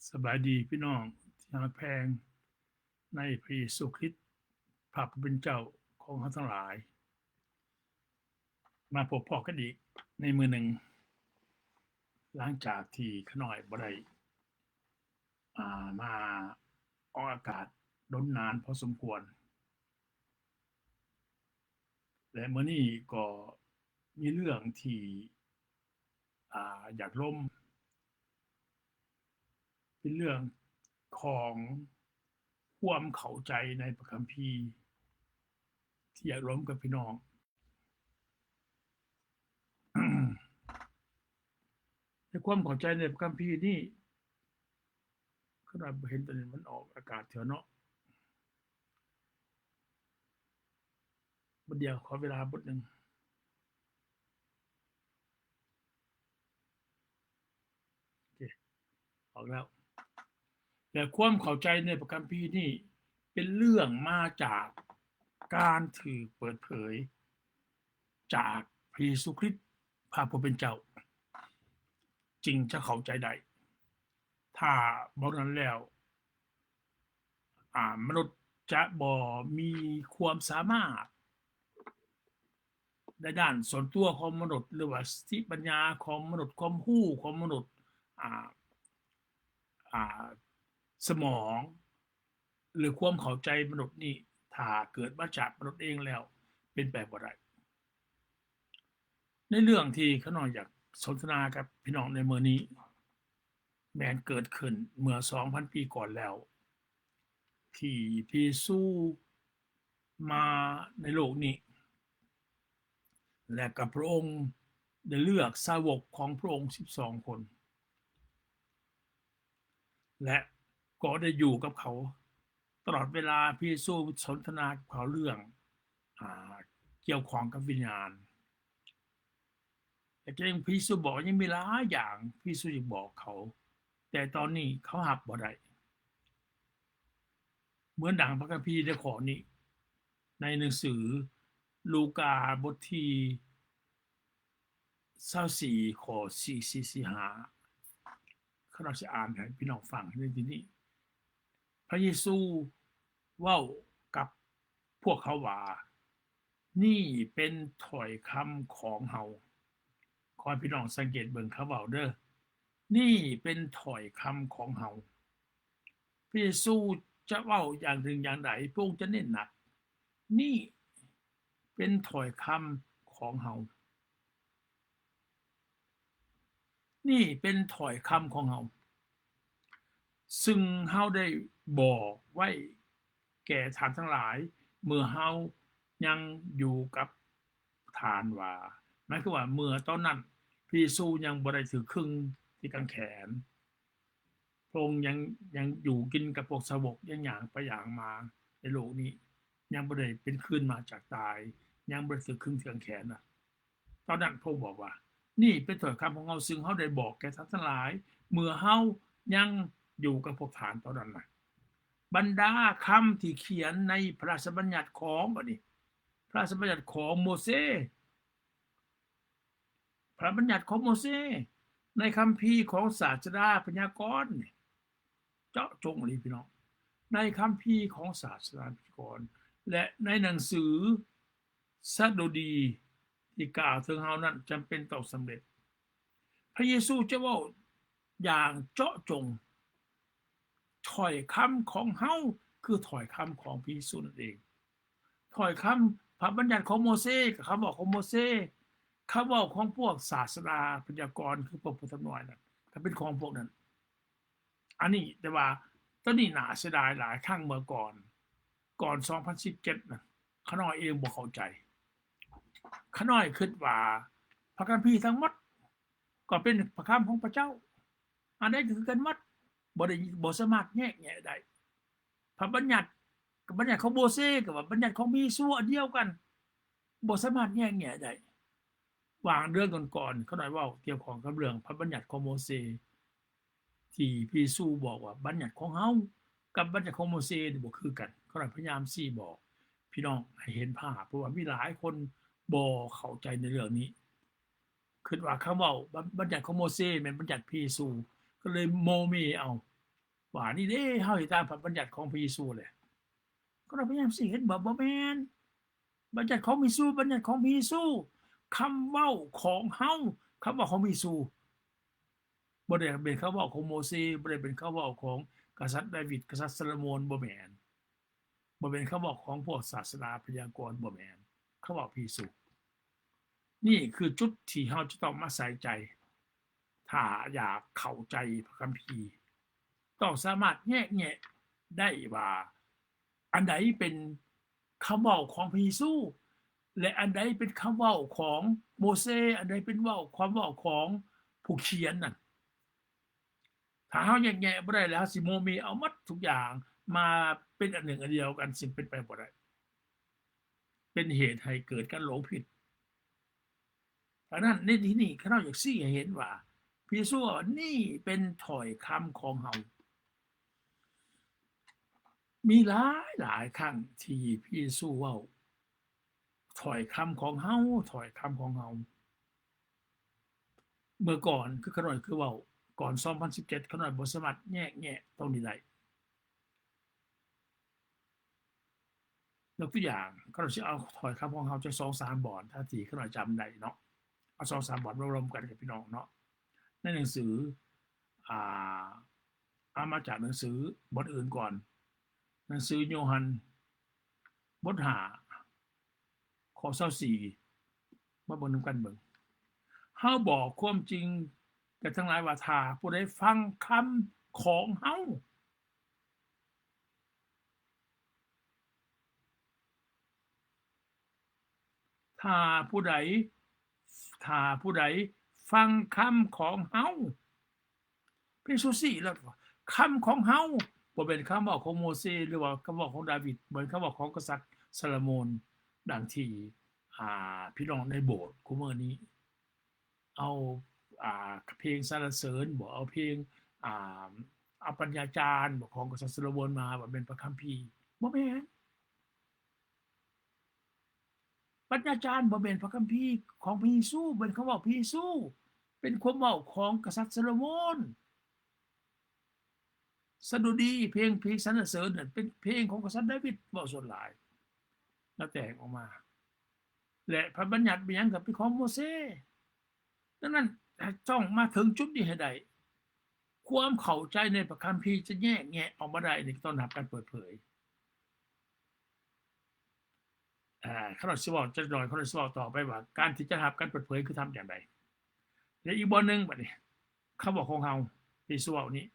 ສະບາຍດີພີ່ນ້ອງທີ່ຮັກແພງໃນພະເຢຊູຄຣິດ ພະຜູ້ເປັນເຈົ້າຂອງເຮົາທັງຫຼາຍ. ມາພົບພໍ້ກັນອີກໃນມື້ໜຶ່ງ ຫຼັງຈາກທີ່ຂ້ານ້ອຍບໍ່ໄດ້ ອ່າ ມາອອກອາກາດດົນນານພໍສົມຄວນ ແລະ ມື້ນີ້ກໍມີເລື່ອງທີ່ ອ່າ ຢາກລົມ ເປັນເລື່ອງຂອງຄວາມເຂົ້າໃຈໃນພະຄຳພີ ທີ່ຢາກລົມກັບພີ່ນ້ອງ. ໃນຄວາມເຂົ້າໃຈໃນພະຄຳພີນີ້ ຂ້ານ້ອຍບໍ່ເຫັນຕົວນີ້ມັນອອກອາກາດເທື່ອເນາະ. ບາດດຽວ ຂໍເວລາບາດໜຶ່ງ. ໂອເຄ ອອກແລ້ວ. ແລະ ຄວາມເຂົ້າໃຈໃນພະຄຳພີນີ້ ເປັນເລື່ອງມາຈາກການຖືກເປີດເຜີຍຈາກພະເຢຊູຄຣິດ ພະຜູ້ເປັນເຈົ້າ ຈຶ່ງຈະເຂົ້າໃຈໄດ້. ຖ້າບໍ່ນັ້ນແລ້ວ ອາ ມະນຸດຈະບໍ່ມີຄວາມສາມາດໃນດ້ານສ່ວນຕົວຂອງມະນຸດ ຫຼືວ່າສະຕິປັນຍາຂອງມະນຸດ, ຄວາມຮູ້ຂອງມະນຸດ, ອາ ອາ ສະໝອງ ຫຼື ຄວາມເຂົ້າໃຈມະນຸດນີ້ ຖ້າເກີດມາຈາກມະນຸດເອງແລ້ວ ເປັນໄປບໍ່ໄດ້. ໃນເລື່ອງທີ່ຂ້ານ້ອຍຢາກສົນທະນາກັບພີ່ນ້ອງໃນມື້ນີ້ ແມ່ນເກີດຂຶ້ນເມື່ອສອງພັນປີກ່ອນແລ້ວ ທີ່ພະເຢຊູມາໃນໂລກນີ້ ແລະ ກໍພະອົງໄດ້ເລືອກສາວົກຂອງພະອົງສິບສອງຄົນ ແລະ ກໍໄດ້ຢູ່ກັບເຂົາຕະຫຼອດເວລາ. ພະເຢຊູສົນທະນາກັບເຂົາເລື່ອງ ອາ ກ່ຽວຂ້ອງກັບວິນຍານ. ແລະ ກໍຍັງ ພະເຢຊູບອກ ຍັງມີຫຼາຍຢ່າງພະເຢຊູຢາກບອກເຂົາ, ແຕ່ຕອນນີ້ເຂົາຮັບບໍ່ໄດ້. ເໝືອນດັ່ງພະຄຳພີໃນຂໍ້ນີ້ ໃນໜັງສືລູກາບົດທີຊາວສີ່ ຂໍ້ສີ່ສິບສີ່ສິບຫ້າ ຂ້ານ້ອຍຊິອ່ານໃຫ້ພີ່ນ້ອງຟັງໃນທີ່ນີ້. ພະເຢຊູເວົ້າກັບພວກເຂົາວ່າ ນີ້ເປັນຖ້ອຍຄຳຂອງເຮົາ. ຂໍໃຫ້ພີ່ນ້ອງສັງເກດເບິ່ງຄຳເວົ້າເດີ້. ນີ້ເປັນຖ້ອຍຄຳຂອງເຮົາ. ພະເຢຊູຈະເວົ້າຢ່າງໜຶ່ງຢ່າງໃດ, ພະອົງຈະເນັ້ນໜັກ. ນີ້ເປັນຖ້ອຍຄຳຂອງເຮົາ. ນີ້ເປັນຖ້ອຍຄຳຂອງເຮົາ ຊຶ່ງເຮົາໄດ້ບອກໄວ້ແກ່ທ່ານທັງຫຼາຍ ເມື່ອເຮົາຍັງຢູ່ກັບທ່ານວ່າ, ໝາຍຄວາມວ່າເມື່ອຕອນນັ້ນ ພະເຢຊູຍັງບໍ່ໄດ້ຖືກຄຶງທີ່ກາງແຂນ. ພະອົງຍັງ ຍັງຢູ່ກິນກັບພວກສາວົກ, ຍັງຍ່າງໄປຍ່າງມາໃນໂລກນີ້, ຍັງບໍ່ໄດ້ເປັນຄືນມາຈາກຕາຍ, ຍັງບໍ່ໄດ້ຖືກຄຶງທີ່ກາງແຂນນະ. ຕອນນັ້ນພະອົງບອກວ່າ, ນີ້ເປັນຖ້ອຍຄຳຂອງເຮົາ, ຊຶ່ງເຮົາໄດ້ບອກແກ່ທ່ານທັງຫຼາຍ, ເມື່ອເຮົາຍັງຢູ່ກັບພວກທ່ານຕອນນັ້ນນະ. ບັນດາຄຳທີ່ຂຽນໃນພະລາຊະບັນຍັດຂອງ, ບັດນີ້, ພະລາຊະບັນຍັດຂອງໂມເຊ, ພະລາຊະບັນຍັດຂອງໂມເຊ, ໃນຄຳພີຂອງສາດສະດາພະຍາກອນ, ເຈາະຈົງອີ່ຫຼີພີ່ນ້ອງ, ໃນຄຳພີຂອງສາດສະດາພະຍາກອນ ແລະ ໃນໜັງສືສະດຸດີທີ່ກ່າວເຖິງເຮົານັ້ນ ຈຳເປັນຕ້ອງສຳເລັດ. ພະເຢຊູຈະເວົ້າຢ່າງເຈາະຈົງ, ຖ້ອຍຄຳຂອງເຮົາຄືຖ້ອຍຄຳຂອງພະເຢຊູນັ້ນເອງ. ຖ້ອຍຄຳພະບັນຍັດຂອງໂມເຊ ກັບຄຳເວົ້າຂອງໂມເຊ, ຄຳເວົ້າຂອງພວກສາດສະດາພະຍາກອນ ຄືພວກຜູ້ທຳນວາຍນັ້ນ ກໍເປັນຂອງພວກນັ້ນ. ອັນນີ້, ແຕ່ວ່າຕອນນີ້ໜ້າເສຍດາຍຫຼາຍ, ຄັ້ງເມື່ອກ່ອນ, ກ່ອນສອງພັນສິບເຈັດນະ, ຂ້ານ້ອຍເອງບໍ່ເຂົ້າໃຈ. ຂ້ານ້ອຍຄິດວ່າພະຄຳພີທັງໝົດກໍເປັນພະຄຳຂອງພະເຈົ້າ, ອັນໃດກໍຄືກັນໝົດ, ບໍ່ໄດ້, ບໍ່ສາມາດແຍກແຍະໄດ້. ພະບັນຍັດກັບບັນຍັດຂອງໂມເຊ ກໍວ່າບັນຍັດຂອງພະເຢຊູອັນດຽວກັນ, ບໍ່ສາມາດແຍກແຍະໄດ້. ຫວ່າງເດືອນກ່ອນໆ ຂ້ານ້ອຍເວົ້າກ່ຽວຂ້ອງກັບເລື່ອງພະບັນຍັດຂອງໂມເຊ ທີ່ພະເຢຊູບອກວ່າ ບັນຍັດຂອງເຮົາກັບບັນຍັດຂອງໂມເຊນີ້ບໍ່ຄືກັນ. ຂ້ານ້ອຍພະຍາຍາມຊີ້ບອກພີ່ນ້ອງໃຫ້ເຫັນພາບ, ເພາະວ່າມີຫຼາຍຄົນບໍ່ເຂົ້າໃຈໃນເລື່ອງນີ້. ຄິດວ່າຄຳເວົ້າບັນ, ບັນຍັດຂອງໂມເຊແມ່ນບັນຍັດພະເຢຊູ, ກໍເລີຍໂມເມເອົາ. ວ່ານີ້ເດ້ ເຮົາເຮັດຕາມພະບັນຍັດຂອງພະເຢຊູແຫຼະ. ຂ້ານ້ອຍພະຍາຍາມຊີ້ເຫັນວ່າບໍ່ແມ່ນບັນຍັດຂອງພະເຢຊູ, ບັນຍັດຂອງພະເຢຊູ, ຄຳເວົ້າຂອງເຮົາ, ຄຳເວົ້າຂອງພະເຢຊູ. ບໍ່ໄດ້ເປັນຄຳເວົ້າຂອງໂມເຊ, ບໍ່ໄດ້ເປັນຄຳເວົ້າຂອງກະສັດດາວິດ, ກະສັດໂຊໂລໂມນ, ບໍ່ແມ່ນ. ບໍ່ແມ່ນຄຳເວົ້າຂອງພວກສາສະໜາພະຍາກອນ, ບໍ່ແມ່ນ. ຄຳເວົ້າພະເຢຊູ. ນີ້ຄືຈຸດທີ່ເຮົາຈະຕ້ອງມາໃສ່ໃຈ ຖ້າຢາກເຂົ້າໃຈພະຄຳພີ, ຕ້ອງສາມາດແຍກແຍະໄດ້ວ່າ ອັນໃດເປັນຄຳເວົ້າຂອງພະເຢຊູ ແລະ ອັນໃດເປັນຄຳເວົ້າຂອງໂມເຊ, ອັນໃດເປັນເວົ້າ ຄຳເວົ້າຂອງຜູ້ຂຽນນັ້ນ. ຖ້າເຮົາແຍກແຍະບໍ່ໄດ້ແລ້ວ ເຮົາຊິໂມເມເອົາໝົດທຸກຢ່າງມາເປັນອັນໜຶ່ງອັນດຽວກັນ ຊຶ່ງເປັນໄປບໍ່ໄດ້, ເປັນເຫດໃຫ້ເກີດການຫຼົງຜິດ. ດັ່ງນັ້ນ ໃນທີ່ນີ້ ຂ້ານ້ອຍຢາກຊີ້ໃຫ້ເຫັນວ່າ ພະເຢຊູວ່າ ນີ້ເປັນຖ້ອຍຄຳຂອງເຮົາ. ມີຫຼາຍໆຄັ້ງທີ່ພະເຢຊູເວົ້າ ຖ້ອຍຄຳຂອງເຮົາ, ຖ້ອຍຄຳຂອງເຮົາ. ເມື່ອກ່ອນ ຄືຂ້ານ້ອຍເຄີຍເວົ້າ ກ່ອນສອງພັນສິບເຈັດ ຂ້ານ້ອຍບໍ່ສາມາດແຍກແຍະຕົງນີ້ໄດ້. ຍົກຕົວຢ່າງ, ຂ້ານ້ອຍຊິເອົາຖ້ອຍຄຳຂອງເຮົາຈາກສອງສາມບ່ອນ ເທົ່າທີ່ຂ້ານ້ອຍຈຳໄດ້ເນາະ, ເອົາສອງສາມບ່ອນມາລວມກັນກັບພີ່ນ້ອງເນາະ. ໃນໜັງສື ອ່າ ເອົາມາຈາກໜັງສືບ່ອນອື່ນກ່ອນ. ໜັງສືໂຍຮັນ ບົດຫ້າ ຂໍ້ຊາວສີ່ ມາເບິ່ງນຳກັນເບິ່ງ. ເຮົາບອກຄວາມຈິງແກ່ທັງຫຼາຍວ່າ ຖ້າຜູ້ໃດຟັງຄຳຂອງເຮົາ, ຖ້າຜູ້ໃດ, ຖ້າຜູ້ໃດຟັງຄຳຂອງເຮົາ, ພະເຢຊູຊີ້ແລ້ວວ່າ ຄຳຂອງເຮົາ ບໍ່ແມ່ນຄຳເວົ້າຂອງໂມເຊ ຫຼືວ່າຄຳເວົ້າຂອງດາວິດ, ບໍ່ແມ່ນຄຳເວົ້າຂອງກະສັດຊາໂລໂມນ ດັ່ງທີ່ ອ່າ ພີ່ນ້ອງໃນໂບດຄູ່ມື້ນີ້ເອົາ ອ່າ ເພງສັນລະເສີນບໍ, ເອົາເພງ ອ່າ ເອົາປັນຍາຈານບໍຂອງກະສັດຊາໂລໂມນມາວ່າແມ່ນພະຄຳພີ. ບໍ່ແມ່ນ. ປັນຍາຈານບໍ່ແມ່ນພະຄຳພີຂອງພະເຢຊູ, ບໍ່ແມ່ນຄຳເວົ້າພະເຢຊູ, ເປັນຄວາມເວົ້າຂອງກະສັດຊາໂລໂມນ. ສະດຸດີ, ເພງ, ເພງສັນລະເສີນນັ້ນ ເປັນເພງຂອງກະສັດດາວິດ ເວົ້າສ່ວນຫຼາຍ ລາວແຕ່ງອອກມາ. ແລະ ພະບັນຍັດເປັນຫຍັງ? ກໍເປັນຂອງໂມເຊ. ດັ່ງນັ້ນ ຕ້ອງມາເຖິງຈຸດນີ້ໃຫ້ໄດ້. ຄວາມເຂົ້າໃຈໃນພະຄຳພີຈະແຍກແຍະອອກມາໄດ້ນີ້ ຕ້ອງໄດ້ຮັບການເປີດເຜີຍ. ອ່າ ຂ້ານ້ອຍຊິເວົ້າຈັກໜ້ອຍ, ຂ້ານ້ອຍຊິເວົ້າຕໍ່ໄປວ່າ ການທີ່ຈະໄດ້ຮັບການເປີດເຜີຍຄືທຳຢ່າງໃດ. ແລະ ອີກບ່ອນໜຶ່ງບັດນີ້ ຄຳເວົ້າຂອງເຮົາທີ່ຊິເວົ້ານີ້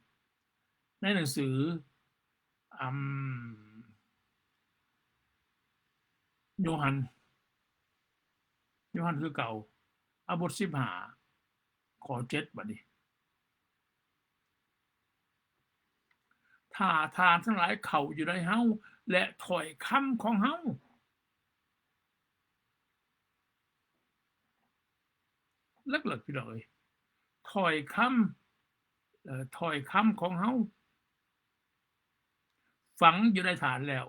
ໃນໜັງສື ອຳ ໂຍຮັນ, ໂຍຮັນຄືເກົ່າ, ອາ ບົດສິບຫ້າ ຂໍ້ເຈັດ ບັດນີ້ ຖ້າທ່ານທັງຫຼາຍເຂົ້າຢູ່ໃນເຮົາ ແລະ ຖ້ອຍຄຳຂອງເຮົາ. ເລິກໆ ພີ່ນ້ອງເອີຍ, ຖ້ອຍຄຳ, ເອີ, ຖ້ອຍຄຳຂອງເຮົາຝັງຢູ່ໃນທ່ານແລ້ວ.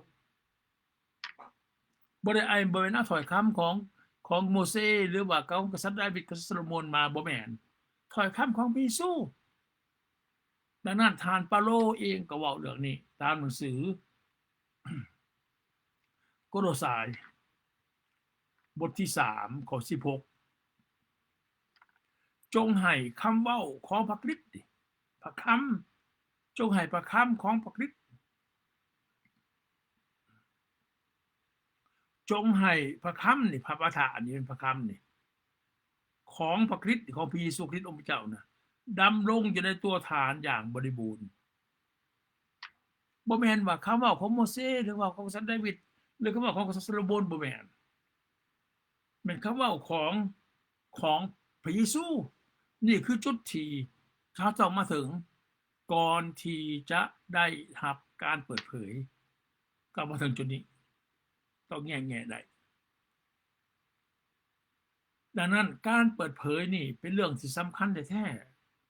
ບໍ່ໄດ້ ອ້າຍ ບໍ່ແມ່ນເອົາຖ້ອຍຄຳຂອງ, ຂອງໂມເຊ ຫຼືວ່າຂອງກະສັດດາວິດ, ກະສັດໂຊໂລໂມນມາ, ບໍ່ແມ່ນ. ຖ້ອຍຄຳຂອງພະເຢຊູ. ດັ່ງນັ້ນ ທ່ານເປາໂລເອງກໍເວົ້າເລື່ອງນີ້ຕາມໜັງສືໂກໂລຊາຍ ບົດທີສາມ ຂໍ້ສິບຫົກ ຈົ່ງໃຫ້ຄຳເວົ້າຂອງພະຄຣິດ, ພະຄຳ, ຈົ່ງໃຫ້ພະຄຳຂອງພະຄຣິດ, ຈົ່ງໃຫ້ພະຄຳນີ້, ພະວະທະອັນນີ້ເປັນພະຄຳນີ້ ຂອງພະຄຣິດ, ຂອງພະເຢຊູຄຣິດອົງພະເຈົ້ານະ ດຳລົງຢູ່ໃນຕົວທ່ານຢ່າງບໍລິບູນ. ບໍ່ແມ່ນວ່າຄຳເວົ້າຂອງໂມເຊ ຫຼືວ່າຂອງກະສັດດາວິດ ຫຼືຄຳເວົ້າຂອງກະສັດໂຊໂລໂມນ, ບໍ່ແມ່ນ. ແມ່ນຄຳເວົ້າຂອງ, ຂອງພະເຢຊູ. ນີ້ຄືຈຸດທີ່ເຮົາຕ້ອງມາເຖິງ ກ່ອນທີ່ຈະໄດ້ຮັບການເປີດເຜີຍ. ກໍມາເຖິງຈຸດນີ້ ຕ້ອງແຍກແຍະໄດ້. ດັ່ງນັ້ນ ການເປີດເຜີຍນີ້ເປັນເລື່ອງທີ່ສຳຄັນແທ້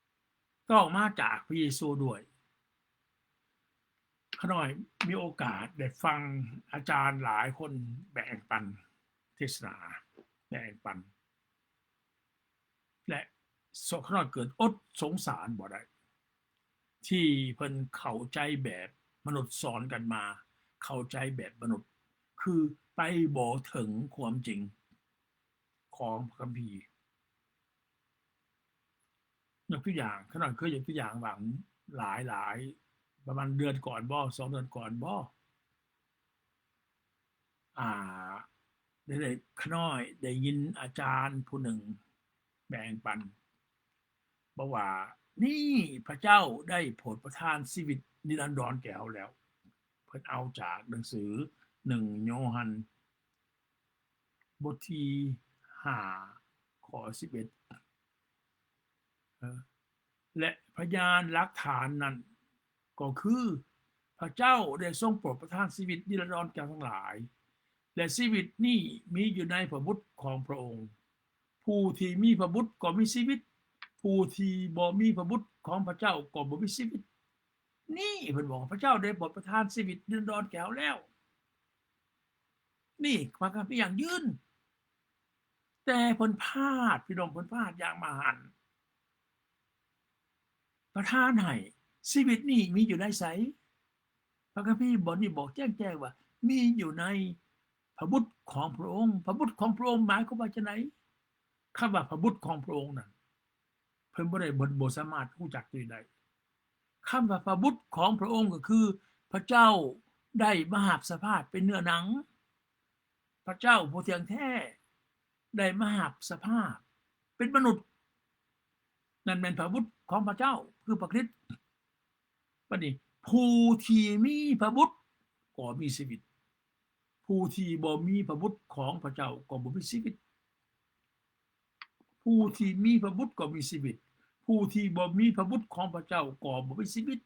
ໆ, ຕ້ອງມາຈາກພະເຢຊູດ້ວຍ. ຂ້ານ້ອຍມີໂອກາດໄດ້ຟັງອາຈານຫຼາຍຄົນແບ່ງປັນເທດສະໜາ, ແບ່ງປັນ ແລະ ຂ້ານ້ອຍເກີດອົດສົງສານບໍ່ໄດ້ ທີ່ເພິ່ນເຂົ້າໃຈແບບມະນຸດສອນກັນມາ, ເຂົ້າໃຈແບບມະນຸດ ຄືໄປບໍ່ເຖິງຄວາມຈິງຂອງພະຄຳພີ. ຍົກຕົວຢ່າງ, ຂ້ານ້ອຍເຄີຍຍົກຕົວຢ່າງວ່າຫຼາຍໆ ປະມານເດືອນກ່ອນບໍ, ສອງເດືອນກ່ອນບໍ, ອາ ໄດ້ ໄດ້ ຂ້ານ້ອຍໄດ້ຍິນອາຈານຜູ້ໜຶ່ງແບ່ງປັນ ບອກວ່າ ນີ້ພະເຈົ້າໄດ້ໂປດປະທານຊີວິດນິລັນດອນແກ່ເຮົາແລ້ວ. ເພິ່ນເອົາຈາກໜັງສືໜຶ່ງໂຍຮັນ ບົດທີຫ້າ ຂໍ້ສິບເອັດ ເອີ ແລະ ພະຍານຫຼັກຖານນັ້ນກໍຄື ພະເຈົ້າໄດ້ຊົງໂປດປະທານຊີວິດນິລັນດອນແກ່ເຮົາທັງຫຼາຍ ແລະ ຊີວິດນີ້ມີຢູ່ໃນພະບຸດຂອງພະອົງ. ຜູ້ທີ່ມີພະບຸດກໍມີຊີວິດ, ຜູ້ທີ່ບໍ່ມີພະບຸດຂອງພະເຈົ້າກໍບໍ່ມີຊີວິດ. ນີ້ເພິ່ນບອກວ່າ ພະເຈົ້າໄດ້ໂປດປະທານຊີວິດນິລັນດອນແກ່ເຮົາແລ້ວ. ນີ້ພະຄຳພີຢັ້ງຢືນ. ແຕ່ເພິ່ນພາດ, ພີ່ນ້ອງ, ເພິ່ນພາດຢ່າງມະຫັນ. ປະທານໃຫ້ຊີວິດນີ້ມີຢູ່ໃນໃສ? ພະຄຳພີບົດນີ້ບອກແຈ້ງແຈ້ງວ່າ ມີຢູ່ໃນພະບຸດຂອງພະອົງ. ພະບຸດຂອງພະອົງໝາຍຄວາມວ່າຈັ່ງໃດ? ຄຳວ່າພະບຸດຂອງພະອົງນັ້ນ ເພິ່ນບໍ່ໄດ້ ບໍ່ ບໍ່ສາມາດຮູ້ຈັກຕົວນີ້ໄດ້. ຄຳວ່າພະບຸດຂອງພະອົງກໍຄື ພະເຈົ້າໄດ້ມາຮັບສະພາບເປັນເນື້ອໜັງ. ພະເຈົ້າຜູ້ທ່ຽງແທ້ໄດ້ມາຮັບສະພາບເປັນມະນຸດ. ນັ້ນແມ່ນພະບຸດຂອງພະເຈົ້າ ຄືພະຄຣິດ. ບັດນີ້ ຜູ້ທີ່ມີພະບຸດກໍມີຊີວິດ, ຜູ້ທີ່ບໍ່ມີພະບຸດຂອງພະເຈົ້າກໍບໍ່ມີຊີວິດ. ຜູ້ທີ່ມີພະບຸດກໍມີຊີວິດ, ຜູ້ທີ່ບໍ່ມີພະບຸດຂອງພະເຈົ້າກໍບໍ່ມີຊີວິດ.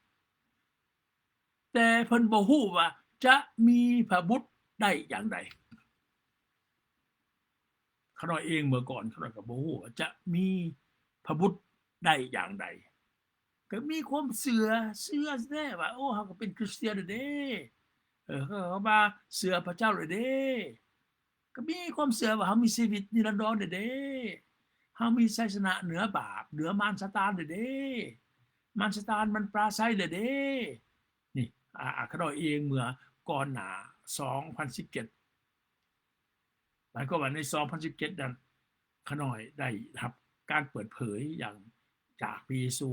ແຕ່ເພິ່ນບໍ່ຮູ້ວ່າຈະມີພະບຸດໄດ້ຢ່າງໃດ. ຂ້ານ້ອຍເອງເມື່ອກ່ອນ ຂ້ານ້ອຍກໍບໍ່ຮູ້ວ່າຈະມີພະບຸດໄດ້ຢ່າງໃດ. ກໍມີຄວາມເຊື່ອ, ເຊື່ອແທ້ວ່າ ໂອ້ ເຮົາກໍເປັນຄຣິສຕຽນແລ້ວເດ້, ເອີ ເຮົາກໍວ່າເຊື່ອພະເຈົ້າແລ້ວເດ້, ກໍມີຄວາມເຊື່ອວ່າເຮົາມີຊີວິດນິລັນດອນແລ້ວເດ້, ເຮົາມີໄຊຊະນະເໜືອບາບ, ເໜືອມານຊາຕານແລ້ວເດ້, ມານຊາຕານມັນປາໄຊແລ້ວເດ້. ນີ້ ອາ ອາ ຂ້ານ້ອຍເອງເມື່ອກ່ອນໜ້າ ສອງພັນສິບເຈັດ ໝາຍຄວາມວ່າໃນ ສອງພັນສິບເຈັດ ນັ້ນ ຂ້ານ້ອຍໄດ້ຮັບການເປີດເຜີຍຢ່າງຈາກພະເຢຊູ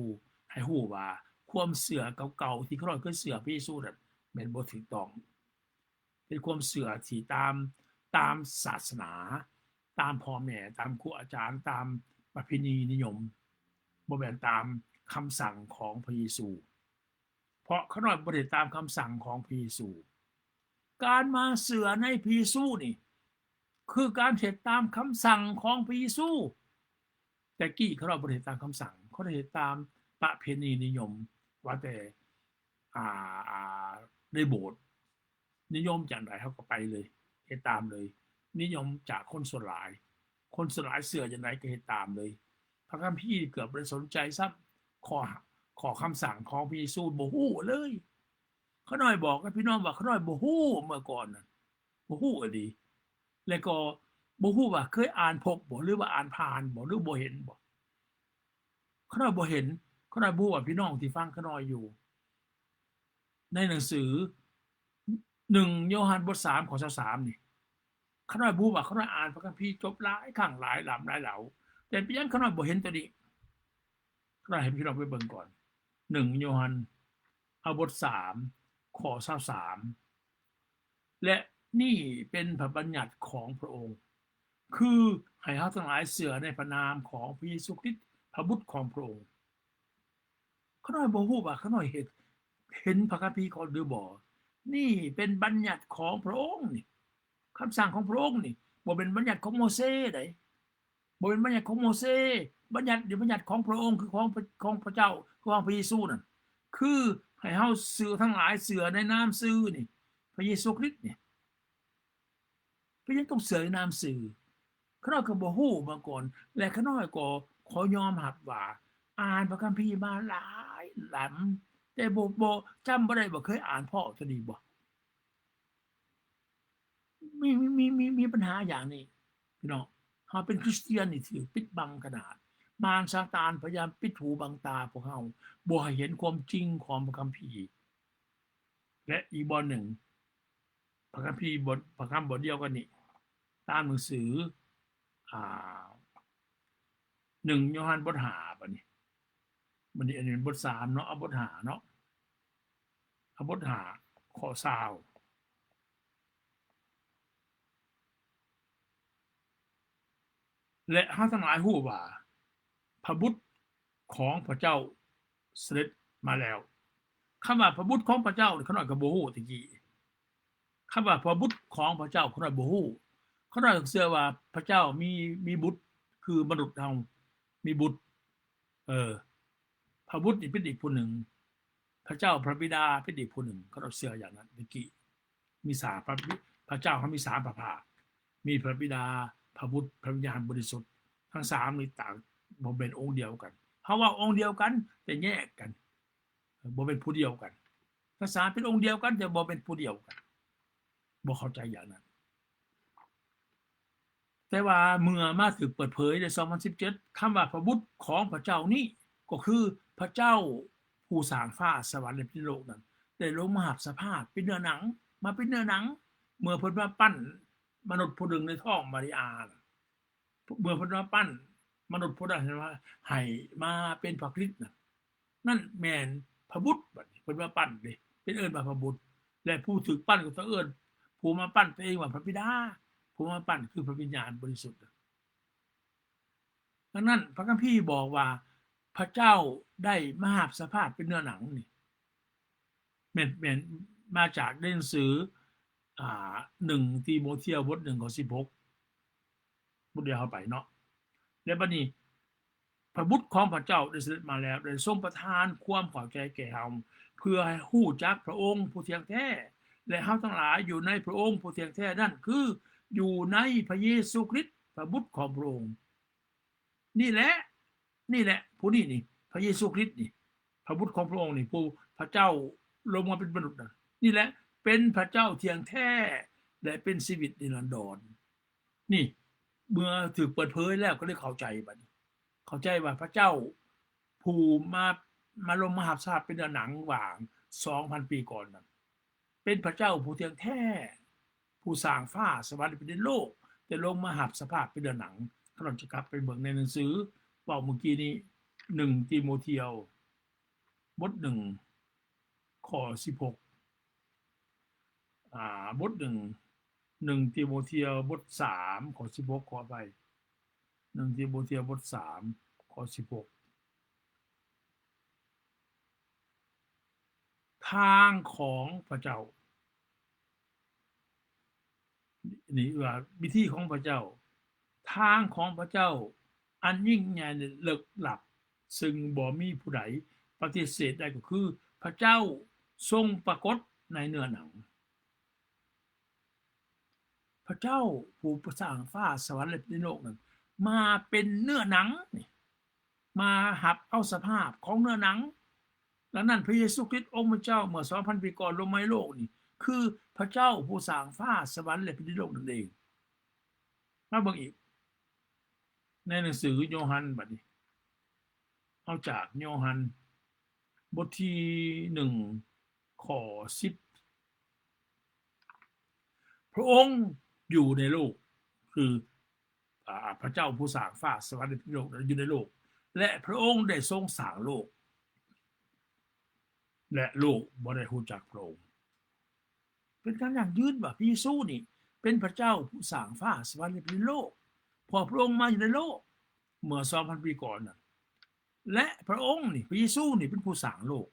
ໃຫ້ຮູ້ວ່າຄວາມເຊື່ອເກົ່າໆ ທີ່ຂ້ານ້ອຍເຄີຍເຊື່ອພະເຢຊູນັ້ນແມ່ນບໍ່ຖືກຕ້ອງ, ເປັນຄວາມເຊື່ອທີ່ຕາມ ຕາມສາສະໜາ, ຕາມພໍ່ແມ່, ຕາມຄູອາຈານ, ຕາມປະເພນີນິຍົມ, ບໍ່ແມ່ນຕາມຄຳສັ່ງຂອງພະເຢຊູ. ເພາະຂ້ານ້ອຍບໍ່ໄດ້ຕາມຄຳສັ່ງຂອງພະເຢຊູ. ການມາເຊື່ອໃນພະເຢຊູນີ້ ຄືການເຮັດຕາມຄຳສັ່ງຂອງພະເຢຊູ. ແຕ່ກີ້ຂ້ານ້ອຍບໍ່ໄດ້ເຮັດຕາມຄຳສັ່ງ, ຂ້ານ້ອຍເຮັດຕາມປະເພນີນິຍົມ, ວ່າແຕ່ ອາ ອາ ໃນໂບດ ນິຍົມຈັ່ງໃດເຮົາກໍໄປເລີຍ, ເຮັດຕາມເລີຍ, ນິຍົມຈາກຄົນສ່ວນຫຼາຍ, ຄົນສ່ວນຫຼາຍເຊື່ອຈັ່ງໃດກໍເຮັດຕາມເລີຍ. ພະຄຳພີເກືອບບໍ່ໄດ້ສົນໃຈຊ້ຳ ຂໍ້ ຂໍ້ຄຳສັ່ງຂອງພະເຢຊູ ບໍ່ຮູ້ເລີຍ. ຂ້ານ້ອຍບອກກັບພີ່ນ້ອງວ່າ ຂ້ານ້ອຍບໍ່ຮູ້ເມື່ອກ່ອນນັ້ນ, ບໍ່ຮູ້ອີ່ຫຼີ. ແລ້ວກໍບໍ່ຮູ້ວ່າເຄີຍອ່ານພົບບໍ່ ຫຼືວ່າອ່ານຜ່ານບໍ່ ຫຼືບໍ່ເຫັນບໍ່. ຂ້ານ້ອຍບໍ່ເຫັນ, ຂ້ານ້ອຍບໍ່ຮູ້ວ່າພີ່ນ້ອງທີ່ຟັງຂ້ານ້ອຍຢູ່ ໃນໜັງສືໜຶ່ງໂຍຮັນບົດສາມ ຂໍ້ຊາວສາມນີ້, ຂ້ານ້ອຍບໍ່ຮູ້ວ່າ ຂ້ານ້ອຍອ່ານພະຄຳພີຈົບຫຼາຍຄັ້ງ ຫຼາຍລຳ ຫຼາຍເຫຼົ່າ, ແຕ່ເປັນຫຍັງຂ້ານ້ອຍບໍ່ເຫັນຕົວນີ້? ຂ້ານ້ອຍໃຫ້ພີ່ນ້ອງໄປເບິ່ງກ່ອນ. ໜຶ່ງໂຍຮັນ ເອົາບົດສາມ ຂໍ້ຊາວສາມ ແລະ ນີ້ເປັນພະບັນຍັດຂອງພະອົງ, ຄືໃຫ້ເຮົາທັງຫຼາຍເຊື່ອໃນພະນາມຂອງພະເຢຊູຄຣິດ ພະບຸດຂອງພະອົງ. ຂ້ານ້ອຍບໍ່ຮູ້ວ່າຂ້ານ້ອຍເຫັນ ເຫັນພະຄຳພີກ່ອນຫຼືບໍ່? ນີ້ເປັນບັນຍັດຂອງພະອົງນີ້, ຄຳສັ່ງຂອງພະອົງນີ້, ບໍ່ແມ່ນບັນຍັດຂອງໂມເຊໃດ. ບໍ່ແມ່ນບັນຍັດຂອງໂມເຊ, ບັນຍັດ ຫຼື ບັນຍັດຂອງພະອົງ ຄືຂອງ ຂອງພະເຈົ້າ ຄືຂອງພະເຢຊູນັ້ນ, ຄືໃຫ້ເຮົາເຊື່ອ ທັງຫຼາຍເຊື່ອໃນນາມຊື່ນີ້ ພະເຢຊູຄຣິດນີ້. ເປັນຫຍັງຕ້ອງເຊື່ອໃນນາມຊື່? ຂ້ານ້ອຍກໍບໍ່ຮູ້ມາກ່ອນ ແລະ ຂ້ານ້ອຍກໍຂໍຍອມຮັບວ່າ ອ່ານພະຄຳພີມາຫຼາຍລຳ ແຕ່ບໍ່ ບໍ່ ຈຳບໍ່ໄດ້ວ່າເຄີຍອ່ານພໍ້ເທື່ອນີ້ບໍ່. ມີ ມີ ມີ ມີ ມີບັນຫາຢ່າງນີ້ພີ່ນ້ອງ, ເຮົາເປັນຄຣິສຕຽນນີ້ຖືກປິດບັງຂະໜາດ, ມານຊາຕານພະຍາຍາມປິດຫູບັງຕາພວກເຮົາ ບໍ່ໃຫ້ເຫັນຄວາມຈິງຂອງພະຄຳພີ. ແລະ ອີກບ່ອນໜຶ່ງ ພະຄຳພີບົດ ພະຄຳບົດດຽວກັນນີ້ ຕາມໜັງສື ອ່າ ໜຶ່ງໂຍຮັນບົດຫ້າ ບາດນີ້ ບາດນີ້ ອັນນີ້ເປັນບົດສາມເນາະ ເອົາບົດຫ້າເນາະ ເອົາບົດຫ້າ ຂໍ້ຊາວ ແລະ ເຮົາທັງຫຼາຍຮູ້ວ່າ ພະບຸດຂອງພະເຈົ້າສະເດັດມາແລ້ວ. ຄຳວ່າພະບຸດຂອງພະເຈົ້ານີ້ ຂ້ານ້ອຍກໍບໍ່ຮູ້ແຕ່ກີ້. ຄຳວ່າພະບຸດຂອງພະເຈົ້າ ຂ້ານ້ອຍບໍ່ຮູ້. ຂ້ານ້ອຍເຊື່ອວ່າພະເຈົ້າມີ ມີບຸດ ຄືມະນຸດເຮົາມີບຸດ. ເອີ ພະບຸດນີ້ເປັນອີກຜູ້ໜຶ່ງ, ພະເຈົ້າພະບິດາເປັນອີກຜູ້ໜຶ່ງ. ຂ້ານ້ອຍເຊື່ອຢ່າງນັ້ນແຕ່ກີ້. ມີສາມ ພະ ພະເຈົ້າເຮົາມີສາມພະພາກ, ມີພະບິດາ, ພະບຸດ, ພະວິນຍານບໍລິສຸດ. ທັງສາມນີ້ຕ່າງ ບໍ່ແມ່ນອົງດຽວກັນ. ເຮົາເວົ້າອົງດຽວກັນ ແຕ່ແຍກກັນ, ບໍ່ແມ່ນຜູ້ດຽວກັນ. ທັງສາມເປັນອົງດຽວກັນ ແຕ່ບໍ່ແມ່ນຜູ້ດຽວກັນ. ບໍ່ເຂົ້າໃຈຢ່າງນັ້ນ. ແຕ່ວ່າເມື່ອມາຖືກເປີດເຜີຍໃນສອງພັນສິບເຈັດ ຄຳວ່າພະບຸດຂອງພະເຈົ້ານີ້ ກໍຄືພະເຈົ້າຜູ້ສ້າງຟ້າສະຫວັນ ແລະ ແຜ່ນດິນໂລກນັ້ນ ໄດ້ລົງມາຮັບສະພາບເປັນເນື້ອໜັງ, ມາເປັນເນື້ອໜັງ ເມື່ອເພິ່ນມາປັ້ນມະນຸດຜູ້ໜຶ່ງໃນທ້ອງມາລິອານະ. ເມື່ອເພິ່ນມາປັ້ນມະນຸດຜູ້ນັ້ນ ເພິ່ນວ່າໃຫ້ມາເປັນພະຄຣິດນະ. ນັ້ນແມ່ນພະບຸດ, ບັດນີ້ເພິ່ນມາປັ້ນເດ້ ເພິ່ນເອີ້ນວ່າພະບຸດ ແລະ ຜູ້ຖືກປັ້ນກໍຕ້ອງເອີ້ນຜູ້ມາປັ້ນຕົວເອງວ່າພະບິດາ, ຜູ້ມາປັ້ນຄືພະວິນຍານບໍລິສຸດ. ດັ່ງນັ້ນ ພະຄຳພີບອກວ່າ ພະເຈົ້າໄດ້ມາຮັບສະພາບເປັນເນື້ອໜັງນີ້ ແມ່ນ ແມ່ນມາຈາກໃນໜັງສື ອ່າ ໜຶ່ງຕີໂມທຽວ ບົດໜຶ່ງ ຂໍ້ສິບຫົກ ບົດດຽວເຮົາໄປເນາະ. ແລະ ບັດນີ້ ພະບຸດຂອງພະເຈົ້າໄດ້ສະເດັດມາແລ້ວ ໄດ້ຊົງປະທານຄວາມເຂົ້າໃຈແກ່ເຮົາ ເພື່ອໃຫ້ຮູ້ຈັກພະອົງຜູ້ທ່ຽງແທ້ ແລະ ເຮົາທັງຫຼາຍຢູ່ໃນພະອົງຜູ້ທ່ຽງແທ້ນັ້ນ ຄືຢູ່ໃນພະເຢຊູຄຣິດ ພະບຸດຂອງພະອົງ. ນີ້ແຫຼະ ນີ້ແຫຼະ ຜູ້ນີ້ນີ້ ພະເຢຊູຄຣິດນີ້ ພະບຸດຂອງພະອົງນີ້ ຜູ້ພະເຈົ້າລົງມາເປັນມະນຸດນະ ນີ້ແຫຼະ ເປັນພະເຈົ້າທ່ຽງແທ້ ແລະ ເປັນຊີວິດນິລັນດອນ. ນີ້ ເມື່ອຖືກເປີດເຜີຍແລ້ວ ກໍເລີຍເຂົ້າໃຈບັດນີ້ ເຂົ້າໃຈວ່າພະເຈົ້າຜູ້ມາ ມາລົງມາຮັບສະພາບເປັນເນື້ອໜັງຫວ່າງສອງພັນປີກ່ອນນັ້ນ ເປັນພະເຈົ້າຜູ້ທ່ຽງແທ້ ຜູ້ສ້າງຟ້າສະຫວັນ ແລະ ແຜ່ນດິນໂລກ ໄດ້ລົງມາຮັບສະພາບເປັນເນື້ອໜັງ. ຂ້ານ້ອຍຈະກັບໄປເບິ່ງໃນໜັງສືເວົ້າມື້ກີ້ນີ້ ໜຶ່ງຕີໂມທຽວ ບົດໜຶ່ງ ຂໍ້ສິບຫົກ ອ່າ ບົດໜຶ່ງ ໜຶ່ງຕີໂມທຽວ ບົດສາມ ຂໍ້ສິບຫົກ ຂໍອະໄພ ໜຶ່ງຕີໂມທຽວ ບົດສາມ ຂໍ້ສິບຫົກ. ທາງຂອງພະເຈົ້າ ນີ້ວ່າວິທີຂອງພະເຈົ້າ ທາງຂອງພະເຈົ້າອັນຍິ່ງໃຫຍ່ເລິກລັບ ຊຶ່ງບໍ່ມີຜູ້ໃດປະຕິເສດໄດ້ ກໍຄືພະເຈົ້າຊົງປາກົດໃນເນື້ອໜັງ. ພະເຈົ້າຜູ້ສ້າງຟ້າສະຫວັນ ແລະ ແຜ່ນດິນໂລກນັ້ນ ມາເປັນເນື້ອໜັງນີ້ ມາຮັບເອົາສະພາບຂອງເນື້ອໜັງ. ດັ່ງນັ້ນ ພະເຢຊູຄຣິດອົງພະເຈົ້າເມື່ອສອງພັນປີກ່ອນລົງມາໃນໂລກນີ້ ຄືພະເຈົ້າຜູ້ສ້າງຟ້າສະຫວັນ ແລະ ແຜ່ນດິນໂລກນັ້ນເອງ. ມາເບິ່ງອີກ ໃນໜັງສືໂຍຮັນ ບັດນີ້ ເອົາຈາກໂຍຮັນ ບົດທີໜຶ່ງ ຂໍ້ສິບ ພະອົງຢູ່ໃນໂລກ ຄື ອ່າ ພະເຈົ້າຜູ້ສ້າງຟ້າສະຫວັນ ແລະ ແຜ່ນດິນໂລກນັ້ນຢູ່ໃນໂລກ ແລະ ພະອົງໄດ້ຊົງສ້າງໂລກ ແລະ ໂລກບໍ່ໄດ້ຮູ້ຈັກພະອົງ. ເປັນການຢັ້ງຢືນວ່າພະເຢຊູນີ້ເປັນພະເຈົ້າຜູ້ສ້າງຟ້າສະຫວັນ ແລະ ແຜ່ນດິນໂລກ ເພາະພະອົງມາຢູ່ໃນໂລກເມື່ອສອງພັນປີກ່ອນນັ້ນ ແລະ ພະອົງນີ້ ພະເຢຊູນີ້ເປັນຜູ້ສ້າງໂລກ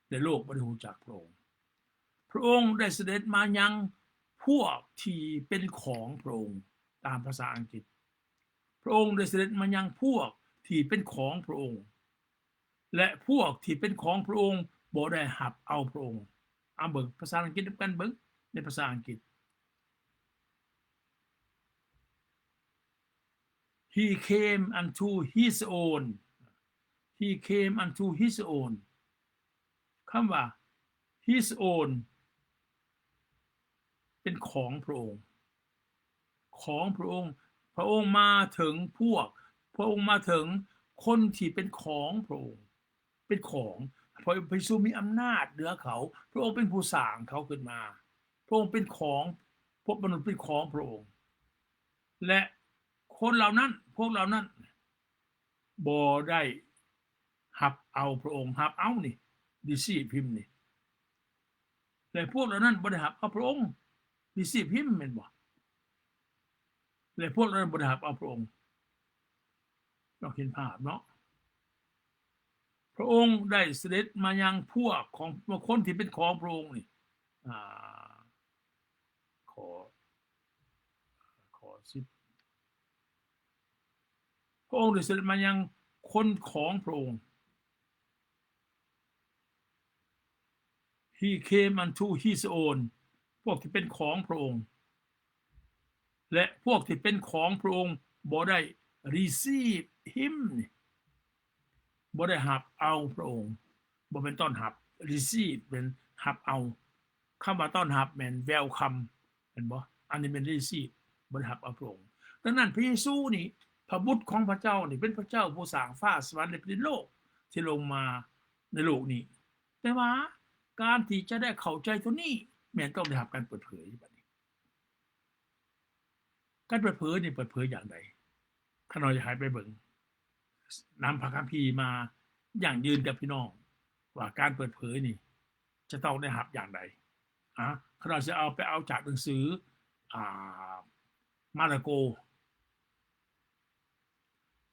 ແລະ ໂລກບໍ່ໄດ້ຮູ້ຈັກພະອົງ. ພະອົງໄດ້ສະເດັດມາຍັງພວກທີ່ເປັນຂອງພະອົງ ຕາມພາສາອັງກິດ ພະອົງໄດ້ສະເດັດມາຍັງພວກທີ່ເປັນຂອງພະອົງ ແລະ ພວກທີ່ເປັນຂອງພະອົງບໍ່ໄດ້ຮັບເອົາພະອົງ. ເອົາເບິ່ງພາສາອັງກິດນຳກັນເບິ່ງ ໃນພາສາອັງກິດ He came unto his own. He came unto his own. ຄຳວ່າ his own ເປັນຂອງພະອົງ ຂອງພະອົງ. ພະອົງມາເຖິງພວກ ພະອົງມາເຖິງ ຄົນທີ່ເປັນຂອງພະອົງ ເປັນຂອງ ພະ ພະເຢຊູມີອຳນາດເໜືອເຂົາ, ພະອົງເປັນຜູ້ສ້າງເຂົາຂຶ້ນມາ, ພະອົງເປັນຂອງ ພວກມະນຸດເປັນຂອງພະອົງ ແລະ ຄົນເຫຼົ່ານັ້ນ ພວກເຫຼົ່ານັ້ນ ບໍ່ໄດ້ຮັບເອົາພະອົງ, ຮັບເອົານີ້ receive him ນີ້ ແລະ ພວກເຫຼົ່ານັ້ນບໍ່ໄດ້ຮັບເອົາພະອົງ receive him ແມ່ນບໍ່? ແລະ ພວກເຫຼົ່ານັ້ນບໍ່ໄດ້ຮັບເອົາພະອົງ. ເຮົາເຫັນພາບເນາະ ພະອົງໄດ້ສະເດັດມາຍັງພວກຂອງ ຄົນທີ່ເປັນຂອງພະອົງນີ້ ອາ ຂໍ້ ຂໍ້ສິບ ພະອົງໄດ້ສະເດັດມາຍັງຄົນຂອງພະອົງ He came unto his own ພວກທີ່ເປັນຂອງພະອົງ ແລະ ພວກທີ່ເປັນຂອງພະອົງບໍ່ໄດ້ receive him ນີ້ ບໍ່ໄດ້ຮັບເອົາພະອົງ ບໍ່ແມ່ນຕ້ອນຮັບ receive ແມ່ນຮັບເອົາ ຄຳວ່າຕ້ອນຮັບແມ່ນ welcome ແມ່ນບໍ່? ອັນນີ້ແມ່ນ receive ບໍ່ໄດ້ຮັບເອົາພະອົງ. ດັ່ງນັ້ນ ພະເຢຊູນີ້ ພະບຸດຂອງພະເຈົ້ານີ້ ເປັນພະເຈົ້າຜູ້ສ້າງຟ້າສະຫວັນ ແລະ ແຜ່ນດິນໂລກ ທີ່ລົງມາໃນໂລກນີ້. ແຕ່ວ່າການທີ່ຈະໄດ້ເຂົ້າໃຈໂຕນີ້ ແມ່ນຕ້ອງໄດ້ຮັບການເປີດເຜີຍ. ບັດນີ້ ການເປີດເຜີຍນີ້ເປີດເຜີຍຢ່າງໃດ? ຂ້ານ້ອຍຢາກໃຫ້ໄປເບິ່ງນຳພະຄຳພີມາຢັ້ງຢືນກັບພີ່ນ້ອງວ່າການເປີດເຜີຍນີ້ຈະຕ້ອງໄດ້ຮັບຢ່າງໃດ. ອາ ຂ້ານ້ອຍຊິເອົາ ໄປເອົາຈາກໜັງສື ອາ ມາລະໂກ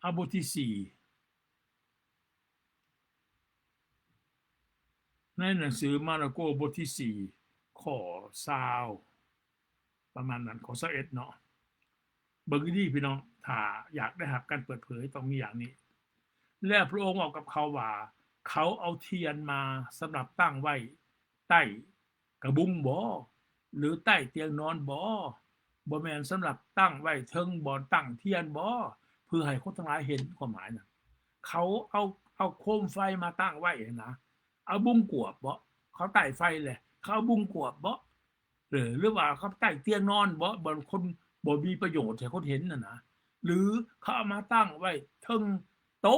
ອາ ບົດທີສີ່ ໃນໜັງສືມາລະໂກບົດທີສີ່ ຂໍ້ຊາວ ປະມານນັ້ນ ຂໍ້ຊາວເອັດເນາະ. ເບິ່ງດີໆ ພີ່ນ້ອງ ຖ້າຢາກໄດ້ຮັບການເປີດເຜີຍຕ້ອງມີຢ່າງນີ້. ແລ້ວພະອົງເວົ້າກັບເຂົາວ່າ, ເຂົາເອົາທຽນມາສຳລັບຕັ້ງໄວ້ໃຕ້ ກະບຸງບໍ ຫຼື ໃຕ້ຕຽງນອນບໍ? ບໍ່ແມ່ນສຳລັບຕັ້ງໄວ້ເທິງບ່ອນຕັ້ງທຽນບໍ ເພື່ອໃຫ້ຄົນທັງຫຼາຍເຫັນ? ຄວາມໝາຍນະ ເຂົາເອົາ ເອົາໂຄມໄຟມາຕັ້ງໄວ້ຫັ້ນນະ ເອົາບຸງກວບບໍ? ເຂົາໄຕ້ໄຟແຫຼະ ເຂົາເອົາບຸງກວບບໍ? ເອີ ຫຼືວ່າເຂົາໃຕ້ຕຽງນອນບໍ? ບ່ອນຄົນບໍ່ມີປະໂຫຍດໃຫ້ຄົນເຫັນຫັ້ນນະ ຫຼືເຂົາເອົາມາຕັ້ງໄວ້ເທິງໂຕະ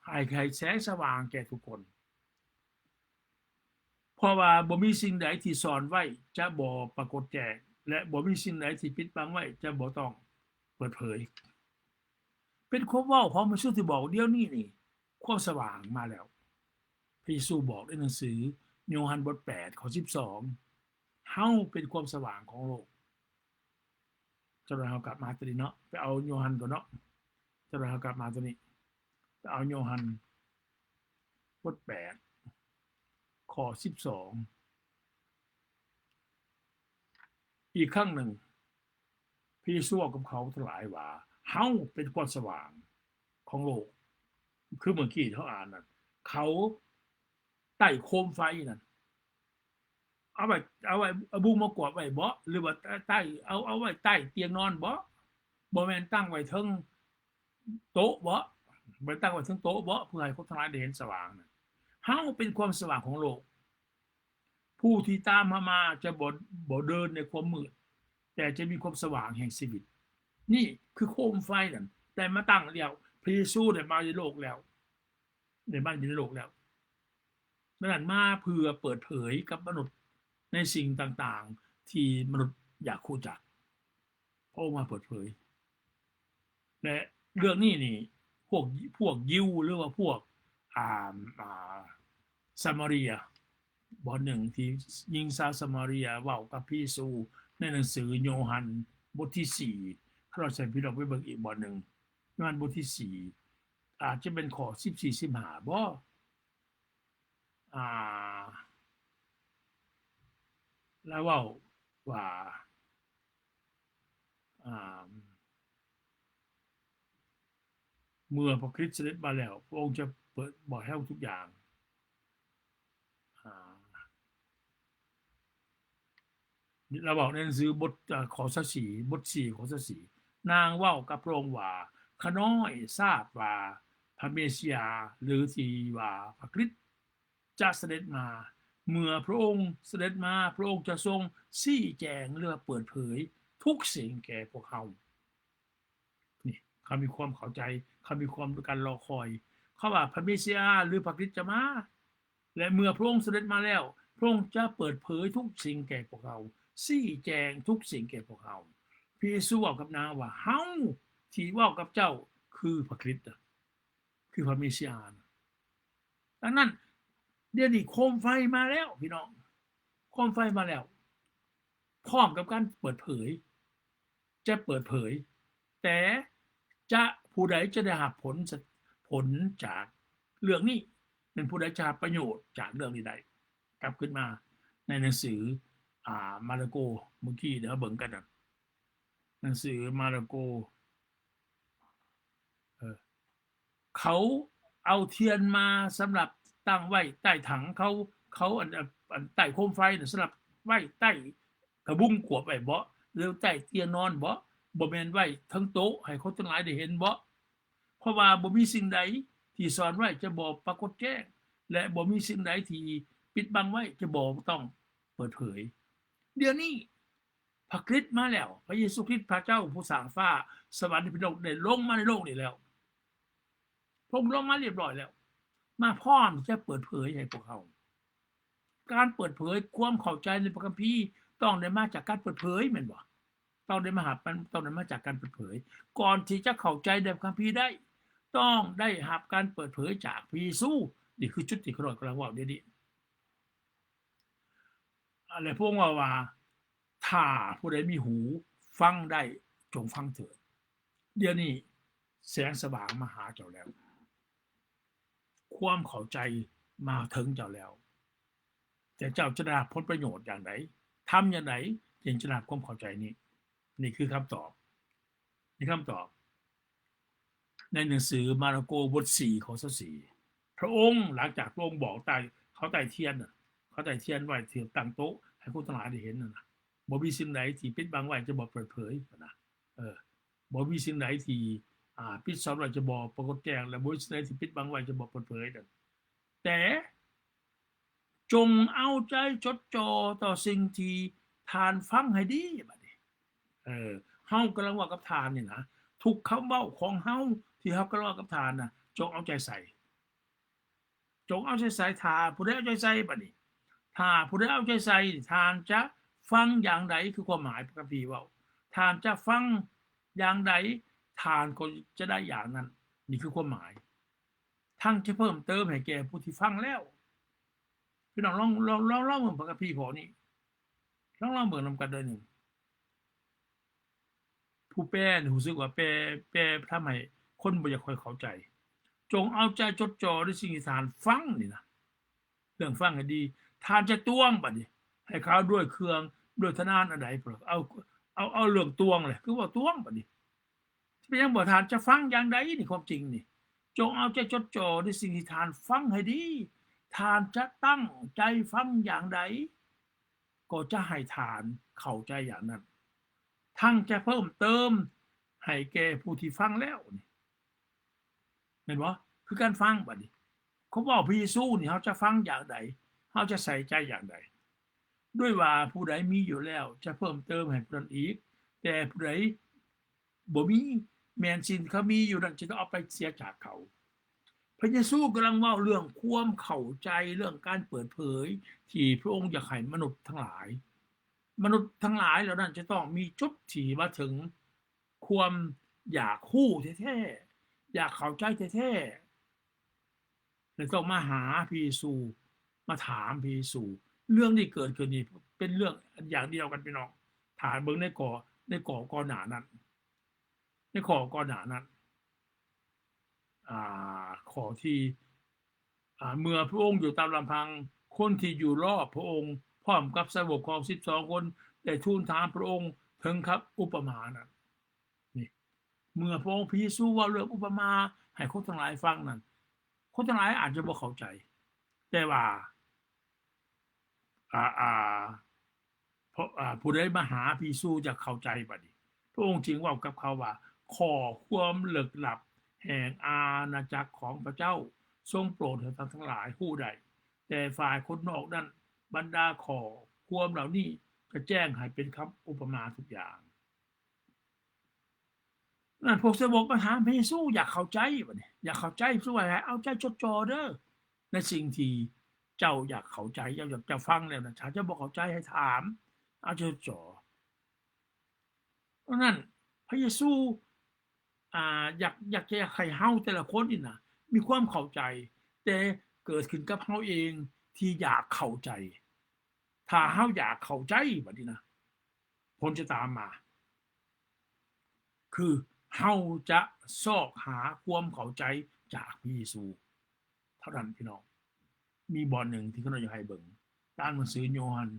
ໃຫ້ ໃຫ້ແສງສະຫວ່າງແກ່ທຸກຄົນ? ເພາະວ່າບໍ່ມີສິ່ງໃດທີ່ຊ່ອນໄວ້ຈະບໍ່ປາກົດແຈ້ງ ແລະ ບໍ່ມີສິ່ງໃດທີ່ປິດບັງໄວ້ຈະບໍ່ຕ້ອງເປີດເຜີຍ. ເປັນຄວາມເວົ້າຂອງພະເຢຊູທີ່ບອກດຽວນີ້ນີ້ ຄວາມສະຫວ່າງມາແລ້ວ. ພະເຢຊູບອກໃນໜັງສືໂຍຮັນບົດແປດ ຂໍ້ສິບສອງ ເຮົາເປັນຄວາມສະຫວ່າງຂອງໂລກ. ຈັກໜ່ອຍເຮົາກັບມາຕົວນີ້ເນາະ ໄປເອົາໂຍຮັນກ່ອນເນາະ ຈັກໜ່ອຍເຮົາກັບມາຕົວນີ້ ໄປເອົາໂຍຮັນບົດແປດ ຂໍ້ສິບສອງ ອີກຄັ້ງໜຶ່ງ. ພະເຢຊູເວົ້າກັບເຂົາທັງຫຼາຍວ່າ ເຮົາເປັນຄວາມສະຫວ່າງຂອງໂລກ. ຄືເມື່ອກີ້ເຮົາອ່ານນັ້ນ ເຂົາໃຕ້ໂຄມໄຟນັ້ນ ເອົາໄວ້ ເອົາໄວ້ ເອົາບຸງມາກວບໄວ້ບໍ? ຫຼືວ່າໃຕ້ ເອົາ ເອົາໄວ້ໃຕ້ຕຽງນອນບໍ? ບໍ່ແມ່ນຕັ້ງໄວ້ເທິງໂຕະບໍ? ບໍ່ໄດ້ຕັ້ງໄວ້ເທິງໂຕະບໍ? ເພື່ອໃຫ້ຄົນທັງຫຼາຍໄດ້ເຫັນສະຫວ່າງນັ້ນ. ເຮົາເປັນຄວາມສະຫວ່າງຂອງໂລກ. ຜູ້ທີ່ຕາມເຮົາມາຈະບໍ່ ບໍ່ເດີນໃນຄວາມມືດ ແຕ່ຈະມີຄວາມສະຫວ່າງແຫ່ງຊີວິດ. ນີ້ຄືໂຄມໄຟນັ້ນ ໄດ້ມາຕັ້ງແລ້ວ. ພະເຢຊູໄດ້ມາໃນໂລກແລ້ວ ໄດ້ມາຢູ່ໃນໂລກແລ້ວ. ດັ່ງນັ້ນມາເພື່ອເປີດເຜີຍກັບມະນຸດໃນສິ່ງຕ່າງໆທີ່ມະນຸດຢາກຮູ້ຈັກ. ພະອົງມາເປີດເຜີຍ ແລະ ເລື່ອງນີ້ນີ້ ພວກ ພວກຢິວ ຫຼືວ່າພວກ ອ່າ ອ່າ ສະມາເຣຍ ບ່ອນໜຶ່ງທີ່ຍິງຊາວສະມາເຣຍເວົ້າກັບພະເຢຊູ ໃນໜັງສືໂຍຮັນບົດທີສີ່ ຂ້ານ້ອຍຊິໃຫ້ພີ່ນ້ອງໄປເບິ່ງອີກບ່ອນໜຶ່ງ ໂຍຮັນບົດທີສີ່ ອາດຈະເປັນຂໍ້ສິບສີ່ ສິບຫ້າບໍ? ອ່າ ລາວເວົ້າວ່າ ອ່າ ເມື່ອພະຄຣິດສະເດັດມາແລ້ວ ພະອົງຈະເປີດບອກໃຫ້ເຮົາທຸກຢ່າງ. ອ່າ ລາວເວົ້າໃນໜັງສືບົດ ເອີ ຂໍ້ຊາວສີ່ ບົດສີ່ ຂໍ້ຊາວສີ່ ນາງເວົ້າກັບພະອົງວ່າ ຂ້ານ້ອຍຊາບວ່າພະເມເຊຍ ຫຼື ທີ່ວ່າພະຄຣິດ ຈະສະເດັດມາ. ເມື່ອພະອົງສະເດັດມາ, ພະອົງຈະຊົງຊີ້ແຈງ ຫຼື ເປີດເຜີຍທຸກສິ່ງແກ່ພວກເຮົາ. ນີ້ ເຂົາມີຄວາມເຂົ້າໃຈ ເຂົາມີຄວາມຕ້ອງການລໍຄອຍ. ເຂົາວ່າພະເມສຍາ ຫຼື ພະຄຣິດຈະມາ ແລະ ເມື່ອພະອົງສະເດັດມາແລ້ວ ພະອົງຈະເປີດເຜີຍທຸກສິ່ງແກ່ພວກເຮົາ, ຊີ້ແຈງທຸກສິ່ງແກ່ພວກເຮົາ. ພະເຢຊູເວົ້າກັບນາງວ່າ ເຮົາທີ່ເວົ້າກັບເຈົ້າຄືພະຄຣິດນະ ຄືພະເມສຍານະ. ດັ່ງນັ້ນ ດຽວນີ້ໂຄມໄຟມາແລ້ວ ພີ່ນ້ອງ, ໂຄມໄຟມາແລ້ວ ພ້ອມກັບການເປີດເຜີຍ, ຈະເປີດເຜີຍ, ແຕ່ຈະ ຜູ້ໃດຈະໄດ້ຮັບຜົນ ຜົນຈາກເລື່ອງນີ້? ແມ່ນຜູ້ໃດຈະຮັບປະໂຫຍດຈາກເລື່ອງນີ້ໄດ້? ກັບຄືນມາໃນໜັງສື ອ່າ ມາລະໂກ ເມື່ອກີ້ເຮົາເບິ່ງກັນນະ, ໜັງສືມາລະໂກ ເອີ ເຂົາເອົາທຽນມາສຳລັບຕັ້ງໄວ້ໃຕ້ຖັງເຂົາ, ເຂົາ ອັນ ອັນ ອັນໃຕ້ໂຄມໄຟນະ ສຳລັບໄວ້ໃຕ້ກະບຸງກວບໄວ້ບໍ ຫຼືໃຕ້ຕຽງນອນບໍ? ບໍ່ແມ່ນໄວ້ເທິງໂຕະໃຫ້ຄົນທັງຫຼາຍໄດ້ເຫັນບໍ? ເພາະວ່າບໍ່ມີສິ່ງໃດທີ່ສ້ອນໄວ້ຈະບໍ່ປາກົດແຈ້ງ ແລະ ບໍ່ມີສິ່ງໃດທີ່ປິດບັງໄວ້ຈະບໍ່ຕ້ອງເປີດເຜີຍ. ດຽວນີ້ ພະຄຣິດມາແລ້ວ, ພະເຢຊູຄຣິດ ພະເຈົ້າຜູ້ສ້າງຟ້າສະຫວັນ ແລະ ແຜ່ນດິນໂລກ ໄດ້ລົງມາໃນໂລກນີ້ແລ້ວ. ພະອົງລົງມາລຽບຮ້ອຍແລ້ວ, ມາພ້ອມທີ່ຈະເປີດເຜີຍໃຫ້ພວກເຮົາ. ການເປີດເຜີຍຄວາມເຂົ້າໃຈໃນພະຄຳພີຕ້ອງໄດ້ມາຈາກການເປີດເຜີຍ ແມ່ນບໍ່? ຕ້ອງໄດ້ມາຮັບ ມັນຕ້ອງໄດ້ມາຈາກການເປີດເຜີຍ. ກ່ອນທີ່ຈະເຂົ້າໃຈໃນພະຄຳພີໄດ້ ຕ້ອງໄດ້ຮັບການເປີດເຜີຍຈາກພະເຢຊູ. ນີ້ຄືຈຸດທີ່ຂ້ານ້ອຍກຳລັງເວົ້າດຽວນີ້. ແລະ ພະອົງເວົ້າວ່າ ຖ້າຜູ້ໃດມີຫູຟັງໄດ້ ຈົ່ງຟັງເຖີດ. ດຽວນີ້ແສງສະຫວ່າງມາຫາເຈົ້າແລ້ວ, ຄວາມເຂົ້າໃຈມາເຖິງເຈົ້າແລ້ວ, ແຕ່ເຈົ້າຈະໄດ້ຮັບຜົນປະໂຫຍດຢ່າງໃດ? ທຳຢ່າງໃດຈຶ່ງຈະໄດ້ຮັບຄວາມເຂົ້າໃຈນີ້? ນີ້ຄືຄຳຕອບ, ນີ້ຄຳຕອບ. ໃນໜັງສືມາລະໂກບົດສີ່ ຂໍ້ຊາວສີ່ ພະອົງ ຫຼັງຈາກພະອົງບອກໃຕ້ ເຂົາໃຕ້ທຽນນະ, ເຂົາໃຕ້ທຽນໄວ້ທີ່ຕັ້ງໂຕະໃຫ້ຄົນທັງຫຼາຍໄດ້ເຫັນນັ້ນນະ, ບໍ່ມີສິ່ງໃດທີ່ປິດບັງໄວ້ຈະບໍ່ເປີດເຜີຍນະ. ເອີ ບໍ່ມີສິ່ງໃດທີ່ ອ່າ ປິດຊ່ອນໄວ້ຈະບໍ່ປາກົດແຈ້ງ ແລະ ບໍ່ມີສິ່ງໃດທີ່ປິດບັງໄວ້ຈະບໍ່ເປີດເຜີຍນັ້ນ. ແຕ່ ຈົ່ງເອົາໃຈຈົດຈ່ອ ຕໍ່ສິ່ງທີ່ທ່ານຟັງໃຫ້ດີ. ບັດນີ້ ເອີ ເຮົາກຳລັງເວົ້າກັບທ່ານນີ້ນະ, ທຸກຄຳເວົ້າຂອງເຮົາທີ່ເຮົາກຳລັງເວົ້າກັບທ່ານນະ, ຈົ່ງເອົາໃຈໃສ່, ຈົ່ງເອົາໃຈໃສ່. ຖ້າຜູ້ໃດເອົາໃຈໃສ່, ບັດນີ້ ຖ້າຜູ້ໃດເອົາໃຈໃສ່, ທ່ານຈະຟັງຢ່າງໃດ? ຄືຄວາມໝາຍພະຄຳພີເວົ້າ, ທ່ານຈະຟັງຢ່າງໃດ, ທ່ານກໍຈະໄດ້ຢ່າງນັ້ນ. ນີ້ຄືຄວາມໝາຍ. ທັງຈະເພີ່ມເຕີມໃຫ້ແກ່ຜູ້ທີ່ຟັງແລ້ວ. ພີ່ນ້ອງລອງ ລອງ ລອງ ລອງເບິ່ງພະຄຳພີຂໍ້ນີ້, ລອງ ລອງເບິ່ງນຳກັນເດີໜຶ່ງ. ຜູ້ແປນີ້ຮູ້ສຶກວ່າແປ ແປທຳໃຫ້ຄົນບໍ່ຢາກຄ່ອຍເຂົ້າໃຈ. ຈົ່ງເອົາໃຈຈົດຈ່ອໃນສິ່ງທີ່ທ່ານຟັງນີ້ນະ, ເລື່ອງຟັງໃຫ້ດີ. ທ່ານຈະຕວງ ບັດນີ້ ໃຫ້ເຂົາດ້ວຍເຄື່ອງ ດ້ວຍທະນານອັນໃດ? ເອົາ ເອົາ ເອົາເລື່ອງຕວງແຫຼະ, ຄືເວົ້າຕວງ ບັດນີ້ ເປັນຫຍັງບໍ່? ທ່ານຈະຟັງຢ່າງໃດນີ້? ຄວາມຈິງນີ້, ຈົ່ງເອົາໃຈຈົດຈ່ອໃນສິ່ງທີ່ທ່ານຟັງໃຫ້ດີ, ທ່ານຈະຕັ້ງໃຈຟັງຢ່າງໃດ ກໍຈະໃຫ້ທ່ານເຂົ້າໃຈຢ່າງນັ້ນ, ທັງຈະເພີ່ມເຕີມໃຫ້ແກ່ຜູ້ທີ່ຟັງແລ້ວນີ້. ແມ່ນບໍ່? ຄືການຟັງ ບັດນີ້ ເຂົາເວົ້າພະເຢຊູນີ້ ເຮົາຈະຟັງຢ່າງໃດ? ເຮົາຈະໃສ່ໃຈຢ່າງໃດ? ດ້ວຍວ່າຜູ້ໃດມີຢູ່ແລ້ວ ຈະເພີ່ມເຕີມໃຫ້ຜູ້ນັ້ນອີກ, ແຕ່ຜູ້ໃດບໍ່ມີ, ແມ່ນສິ່ງທີ່ເຂົາມີຢູ່ນັ້ນຈະຕ້ອງເອົາໄປເສຍຈາກເຂົາ. ພະເຢຊູກຳລັງເວົ້າເລື່ອງຄວາມເຂົ້າໃຈ, ເລື່ອງການເປີດເຜີຍ ທີ່ພະອົງຢາກໃຫ້ມະນຸດທັງຫຼາຍ, ມະນຸດທັງຫຼາຍເຫຼົ່ານັ້ນຈະຕ້ອງມີຈຸດທີ່ມາເຖິງ ຄວາມຢາກຮູ້ແທ້ໆ, ຢາກເຂົ້າໃຈແທ້ໆ ແລະ ຕ້ອງມາຫາພະເຢຊູ, ມາຖາມພະເຢຊູ. ເລື່ອງທີ່ເກີດຂຶ້ນນີ້ເປັນເລື່ອງຢ່າງດຽວກັນ ພີ່ນ້ອງ. ຖ້າເບິ່ງໃນຂໍ້ ໃນຂໍ້ກ່ອນໜ້ານັ້ນ, ໃນຂໍ້ກ່ອນໜ້ານັ້ນ ອ່າ ຂໍ້ທີ່ ອ່າ ເມື່ອພະອົງຢູ່ຕາມລຳພັງ, ຄົນທີ່ຢູ່ລອບພະອົງ ພ້ອມກັບສາວົກຂອງສິບສອງຄົນ ໄດ້ທູນຖາມພະອົງເຖິງຄຳອຸປະມານັ້ນ. ນີ້ ເມື່ອພະອົງ ພະເຢຊູເວົ້າເລື່ອງອຸປະມາໃຫ້ຄົນທັງຫຼາຍຟັງນັ້ນ, ຄົນທັງຫຼາຍອາດຈະບໍ່ເຂົ້າໃຈ, ແຕ່ວ່າ ອາ ອາ ເພາະ ອາ ຜູ້ໃດມາຫາພະເຢຊູຈະເຂົ້າໃຈ. ບັດນີ້ ພະອົງຈຶ່ງເວົ້າກັບເຂົາວ່າ, ຂໍ້ຄວາມເລິກລັບແຫ່ງອານາຈັກຂອງພະເຈົ້າ ຊົງໂປດໃຫ້ທ່ານທັງຫຼາຍຮູ້ໄດ້, ແຕ່ຝ່າຍຄົນນອກນັ້ນ, ບັນດາຂໍ້ຄວາມເຫຼົ່ານີ້ຈະແຈ້ງໃຫ້ເປັນຄຳອຸປະມາທຸກຢ່າງ. ພ ນັ້ນພວກສາວົກມາຖາມພະເຢຊູ ຢາກເຂົ້າໃຈບັດນີ້ ຢາກເຂົ້າໃຈ ພະເຢຊູວ່າໃຫ້ເອົາໃຈຈົດຈ່ອ ເດີ ໃນສິ່ງທີ່ເຈົ້າຢາກເຂົ້າໃຈ ເຈົ້າຢາກ ເຈົ້າຟັງແລ້ວນະ ຖ້າເຈົ້າບໍ່ເຂົ້າໃຈໃຫ້ຖາມ ເອົາໃຈຈົດຈ່ອ ເພາະນັ້ນ ພະເຢຊູ ອ່າ ຢາກ ຢາກຈະໃຫ້ເຮົາແຕ່ລະຄົນນີ້ນະ ມີຄວາມເຂົ້າໃຈ ແຕ່ເກີດຂຶ້ນກັບເຮົາເອງທີ່ຢາກເຂົ້າໃຈ. ຖ້າເຮົາຢາກເຂົ້າໃຈ ບັດນີ້ນະ ຜົນຈະຕາມມາ ຄືເຮົາຈະຊອກຫາຄວາມເຂົ້າໃຈຈາກພະເຢຊູເທົ່ານັ້ນ ພີ່ນ້ອງ. ມີບ່ອນໜຶ່ງທີ່ຂ້ານ້ອຍຢາກໃຫ້ເບິ່ງ ຕາມໜັງສືໂຍຮັນ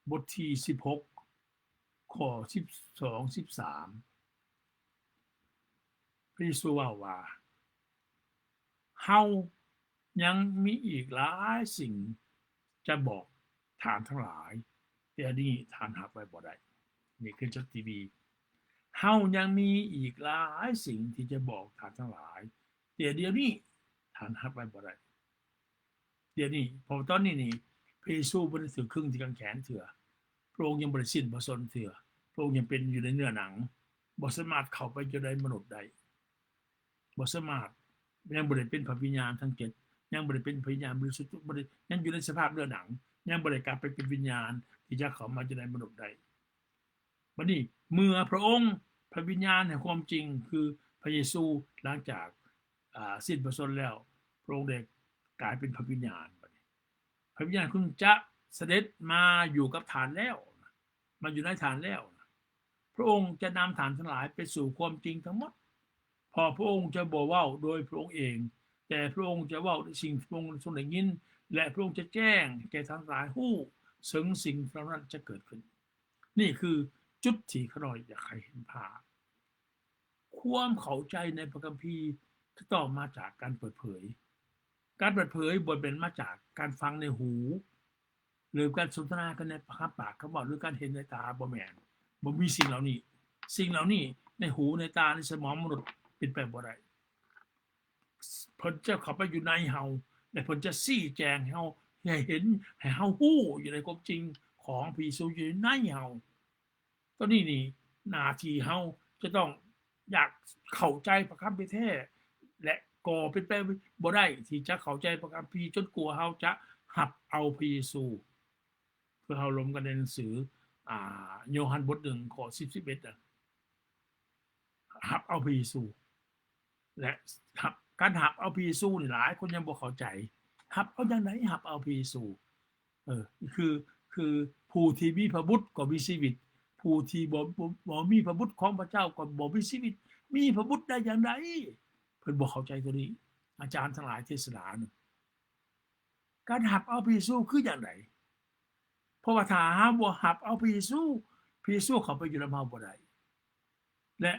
ບົດທີສິບຫົກ ຂໍ້ສິບສອງ ສິບສາມ ພະເຢຊູເວົ້າວ່າ ເຮົາຍັງມີອີກຫຼາຍສິ່ງຈະບອກທ່ານທັງຫຼາຍ, ແຕ່ດຽວນີ້ທ່ານຮັບໄວ້ບໍ່ໄດ້. ນີ້ຄືຈັກທີວີ ເຮົາຍັງມີອີກຫຼາຍສິ່ງທີ່ຈະບອກທ່ານທັງຫຼາຍ, ແຕ່ດຽວນີ້ທ່ານຮັບໄວ້ບໍ່ໄດ້. ດຽວນີ້ ເພາະວ່າຕອນນີ້ນີ້ ພະເຢຊູບໍ່ໄດ້ຖືກຄຶງທີ່ກາງແຂນເທື່ອ, ພະອົງຍັງບໍ່ໄດ້ສິ້ນພະຊົນເທື່ອ, ພະອົງຍັງເປັນຢູ່ໃນເນື້ອໜັງ, ບໍ່ສາມາດເຂົ້າໄປຢູ່ໃນມະນຸດໄດ້, ບໍ່ສາມາດ, ຍັງບໍ່ໄດ້ເປັນພະວິນຍານທັງເຈັດ, ຍັງບໍ່ໄດ້ເປັນພະວິນຍານບໍລິສຸດ, ບໍ່ໄດ້, ຍັງຢູ່ໃນສະພາບເນື້ອໜັງ, ຍັງບໍ່ໄດ້ກັບໄປເປັນວິນຍານທີ່ຈະເຂົ້າມາຢູ່ໃນມະນຸດໄດ້. ບັດນີ້ເມື່ອພະອົງ ພະວິນຍານແຫ່ງຄວາມຈິງ ຄືພະເຢຊູ ຫຼັງຈາກ ອ່າ ສິ້ນພະຊົນແລ້ວ ພະອົງໄດ້ກາຍເປັນພະວິນຍານ. ບັດນີ້ພະວິນຍານຂອງຈະສະເດັດມາຢູ່ກັບທ່ານແລ້ວ, ມາຢູ່ໃນທ່ານແລ້ວ. ພະອົງຈະນຳທ່ານທັງຫຼາຍໄປສູ່ຄວາມຈິງທັງໝົດ, ເພາະພະອົງຈະບໍ່ເວົ້າໂດຍພະອົງເອງ, ແຕ່ພະອົງຈະເວົ້າໃນສິ່ງທີ່ພະອົງຊົງໄດ້ຍິນ, ແລະ ພະອົງຈະແຈ້ງແກ່ທ່ານທັງຫຼາຍຮູ້ເຊິ່ງສິ່ງເຫຼົ່ານັ້ນຈະເກີດຂຶ້ນ. ນີ້ຄືຈຸດທີ່ຂ້ານ້ອຍຢາກໃຫ້ເຫັນພາບ. ຄວາມເຂົ້າໃຈໃນພະຄຳພີຈະຕ້ອງມາຈາກການເປີດເຜີຍ. ການເປີດເຜີຍບໍ່ແມ່ນມາຈາກການຟັງໃນຫູ ຫຼືການສົນທະນາກັນໃນຄຳປາກຄຳເວົ້າ ຫຼືການເຫັນໃນຕາ, ບໍ່ແມ່ນ, ບໍ່ມີສິ່ງເຫຼົ່ານີ້. ສິ່ງເຫຼົ່ານີ້ໃນຫູ, ໃນຕາ, ໃນສະໝອງມະນຸດເປັນໄປບໍ່ໄດ້. ເພິ່ນຈະເຂົ້າໄປຢູ່ໃນເຮົາ ແລະ ເພິ່ນຈະຊີ້ແຈງໃຫ້ເຮົາ ໃຫ້ເຫັນ ໃຫ້ເຮົາຮູ້ຢູ່ໃນຄວາມຈິງຂອງພະເຢຊູຢູ່ໃນເຮົາ. ຕອນນີ້ນີ້ ໜ້າທີ່ເຮົາຈະຕ້ອງຢາກເຂົ້າໃຈພະຄຳພີແທ້ ແລະ ກໍເປັນໄປບໍ່ໄດ້ທີ່ຈະເຂົ້າໃຈພະຄຳພີຈົນກວ່າເຮົາຈະຮັບເອົາພະເຢຊູ. ເພື່ອເຮົາລົມກັນໃນໜັງສື ອ່າ ໂຍຮັນບົດໜຶ່ງ ຂໍ້ສິບ ສິບເອັດ ນະ ຮັບເອົາພະເຢຊູ ແລະ ຮັບ ການຮັບເອົາພະເຢຊູນີ້ຫຼາຍຄົນຍັງບໍ່ເຂົ້າໃຈ. ຮັບເອົາຈັ່ງໃດ? ຮັບເອົາພະເຢຊູ ເອີ ຄື ຄືຜູ້ທີ່ມີພະບຸດກໍມີຊີວິດ, ຜູ້ທີ່ບໍ່ ບໍ່ ບໍ່ມີພະບຸດຂອງພະເຈົ້າກໍບໍ່ມີຊີວິດ. ມີພະບຸດໄດ້ຢ່າງໃດ? ເພິ່ນບໍ່ເຂົ້າໃຈຕົວນີ້. ອາຈານທັງຫຼາຍເທດສະດານະ ການຮັບເອົາພະເຢຊູຄືຢ່າງໃດ? ເພາະວ່າຖ້າເຮົາບໍ່ຮັບເອົາພະເຢຊູ, ພະເຢຊູເຂົ້າໄປຢູ່ນຳເຮົາບໍ່ໄດ້. ແລະ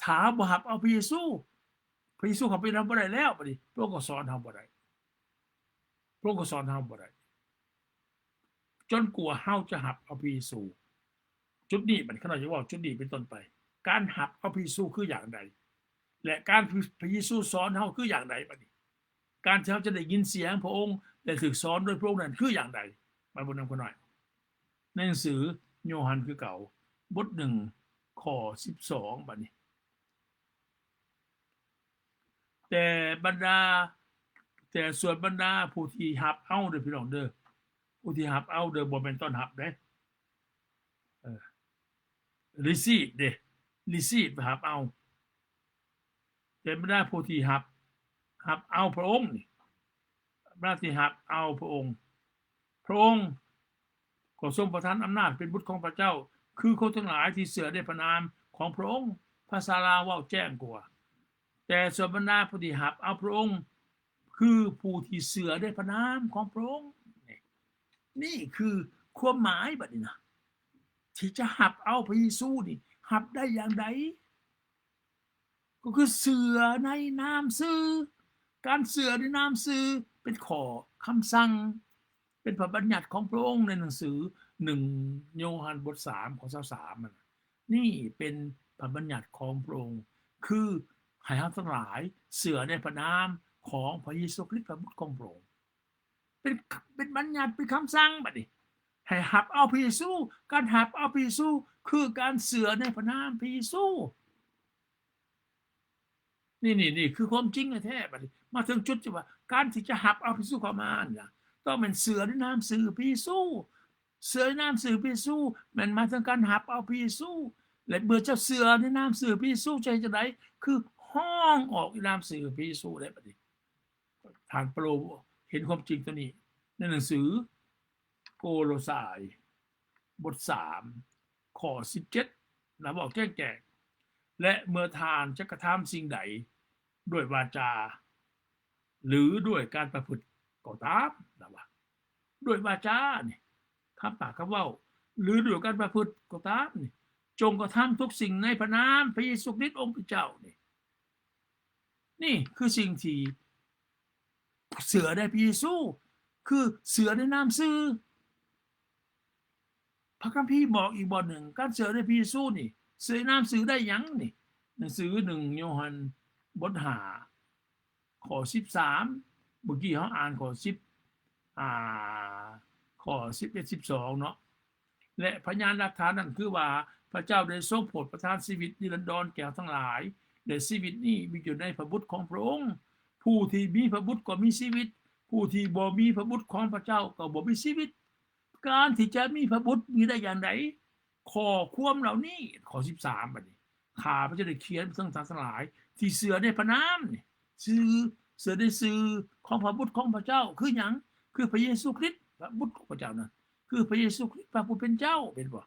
ຖ້າເຮົາບໍ່ຮັບເອົາພະເຢຊູ, ພະເຢຊູເຂົ້າໄປນຳບໍ່ໄດ້ແລ້ວ, ບັດນີ້ພະອົງກໍສອນເຮົາບໍ່ໄດ້, ພະອົງກໍສອນເຮົາບໍ່ໄດ້ ຈົນກວ່າເຮົາຈະຮັບເອົາພະເຢຊູ. ຈຸດນີ້ ບັດນີ້ຂ້ານ້ອຍຈະເວົ້າຈຸດນີ້ເປັນຕົ້ນໄປ. ການຮັບເອົາພະເຢຊູຄືຢ່າງໃດ? ແລະ ການທີ່ພະເຢຊູສອນເຮົາຄືຢ່າງໃດ? ບັດນີ້ ການທີ່ເຮົາຈະໄດ້ຍິນສຽງພະອົງ ແລະ ຖືກສອນໂດຍພະອົງນັ້ນຄືຢ່າງໃດ? ມາເບິ່ງນຳຂ້ານ້ອຍ ໃນໜັງສືໂຍຮັນຄືເກົ່າ ບົດໜຶ່ງ ຂໍ້ສິບສອງ ບັດນີ້ ແຕ່ບັນດາ ແຕ່ສ່ວນບັນດາຜູ້ທີ່ຮັບເອົາເດີ ພີ່ນ້ອງເດີ, ຜູ້ທີ່ຮັບເອົາເດີ, ບໍ່ແມ່ນຕ້ອນຮັບເດ້, ເອີ receive ເດ້, receive ຮັບເອົາ. ແຕ່ບັນດາຜູ້ທີ່ຮັບ ຮັບເອົາພະອົງນີ້ ບັນດາທີ່ຮັບເອົາພະອົງ, ພະອົງກໍຊົງປະທານອຳນາດເປັນບຸດຂອງພະເຈົ້າ, ຄືຄົນທັງຫຼາຍທີ່ເຊື່ອໃນພະນາມຂອງພະອົງ. ພາສາລາວເວົ້າແຈ້ງກວ່າ, ແຕ່ສ່ວນບັນດາຜູ້ທີ່ຮັບເອົາພະອົງ ຄືຜູ້ທີ່ເຊື່ອໃນພະນາມຂອງພະອົງ. ນີ້ ນີ້ຄືຄວາມໝາຍບັດນີ້ນະ, ທີ່ຈະຮັບເອົາພະເຢຊູນີ້ ຮັບໄດ້ຢ່າງໃດ? ກໍຄືເຊື່ອໃນນາມຊື່. ການເຊື່ອໃນນາມຊື່ເປັນຂໍ້ຄຳສັ່ງ, ເປັນພະບັນຍັດຂອງພະອົງໃນໜັງສືໜຶ່ງໂຍຮັນບົດສາມ ຂໍ້ຊາວສາມ ນັ້ນ. ນີ້ເປັນພະບັນຍັດຂອງພະອົງ, ຄືໃຫ້ເຮົາທັງຫຼາຍເຊື່ອໃນພະນາມຂອງພະເຢຊູຄຣິດ ພະບຸດຂອງພະອົງ. ເປັນ ເປັນບັນຍັດ ເປັນຄຳສັ່ງບັດນີ້ ໃຫ້ຮັບເອົາພະເຢຊູ. ການຮັບເອົາພະເຢຊູ ຄືການເຊື່ອໃນພະນາມພະເຢຊູ. ນີ້ ນີ້ ນີ້ຄືຄວາມຈິງແທ້ໆ. ບັດນີ້ມາເຖິງຈຸດທີ່ວ່າ ການທີ່ຈະຮັບເອົາພະເຢຊູເຂົ້າມານີ້ນະ ຕ້ອງແມ່ນເຊື່ອໃນນາມຊື່ພະເຢຊູ. ເຊື່ອໃນນາມຊື່ພະເຢຊູ ແມ່ນໝາຍເຖິງການຮັບເອົາພະເຢຊູ. ແລະ ເມື່ອເຈົ້າເຊື່ອໃນນາມຊື່ພະເຢຊູ ຈະເຮັດຈັ່ງໃດ? ຄືຮ້ອງອອກໃນນາມຊື່ພະເຢຊູໄດ້ບັດນີ້. ທ່ານເປໂຕເຫັນຄວາມຈິງຕົວນີ້ໃນໜັງສືໂກໂລຊາຍ ບົດສາມ ຂໍ້ສິບເຈັດນະ ເວົ້າແຈ້ງແຈ້ງ ແລະ ເມື່ອທ່ານຈະກະທຳສິ່ງໃດດ້ວຍວາຈາ ຫຼື ດ້ວຍການປະພຶດກໍຕາມ ລາວວ່າ ດ້ວຍວາຈານີ້ ຄຳປາກຄຳເວົ້າ ຫຼື ດ້ວຍການປະພຶດກໍຕາມນີ້ ຈົ່ງກະທຳທຸກສິ່ງໃນພະນາມພະເຢຊູຄຣິດອົງພະເຈົ້ານີ້. ນີ້ຄືສິ່ງທີ່ເຊື່ອໃນພະເຢຊູ ຄືເຊື່ອໃນນາມຊື່. ພະຄຳພີບອກອີກບ່ອນໜຶ່ງ ການເຊື່ອໃນພະເຢຊູນີ້ ເຊື່ອໃນນາມຊື່ໄດ້ຫຍັງນີ້? ໜັງສືໜຶ່ງໂຍຮັນບົດຫ້າ ຂໍ້ສິບສາມ ເມື່ອກີ້ເຮົາອ່ານຂໍ້ສິບ ອ່າ ຂໍ້ສິບເອັດ ສິບສອງເນາະ ແລະ ພະຍານຫຼັກຖານນັ້ນຄືວ່າ ພະເຈົ້າໄດ້ຊົງໂປດປະທານຊີວິດນິລັນດອນແກ່ເຮົາທັງຫຼາຍ ແລະ ຊີວິດນີ້ມີຢູ່ໃນພະບຸດຂອງພະອົງ. ຜູ້ທີ່ມີພະບຸດກໍມີຊີວິດ, ຜູ້ທີ່ບໍ່ມີພະບຸດຂອງພະເຈົ້າກໍບໍ່ມີຊີວິດ. ການທີ່ຈະມີພະບຸດມີໄດ້ຢ່າງໃດ? ຂໍ້ຄວາມເຫຼົ່ານີ້ ຂໍ້ສິບສາມ ບັດນີ້ ຂ້າພະເຈົ້າໄດ້ຂຽນເຖິງທ່ານທັງຫຼາຍທີ່ເຊື່ອໃນພະນາມນີ້ ຊື່ ເຊື່ອໃນຊື່ຂອງພະບຸດຂອງພະເຈົ້າ ຄືຫຍັງ? ຄືພະເຢຊູຄຣິດ ພະບຸດຂອງພະເຈົ້ານັ້ນ ຄືພະເຢຊູຄຣິດພະຜູ້ເປັນເຈົ້າ ເຫັນບໍ່?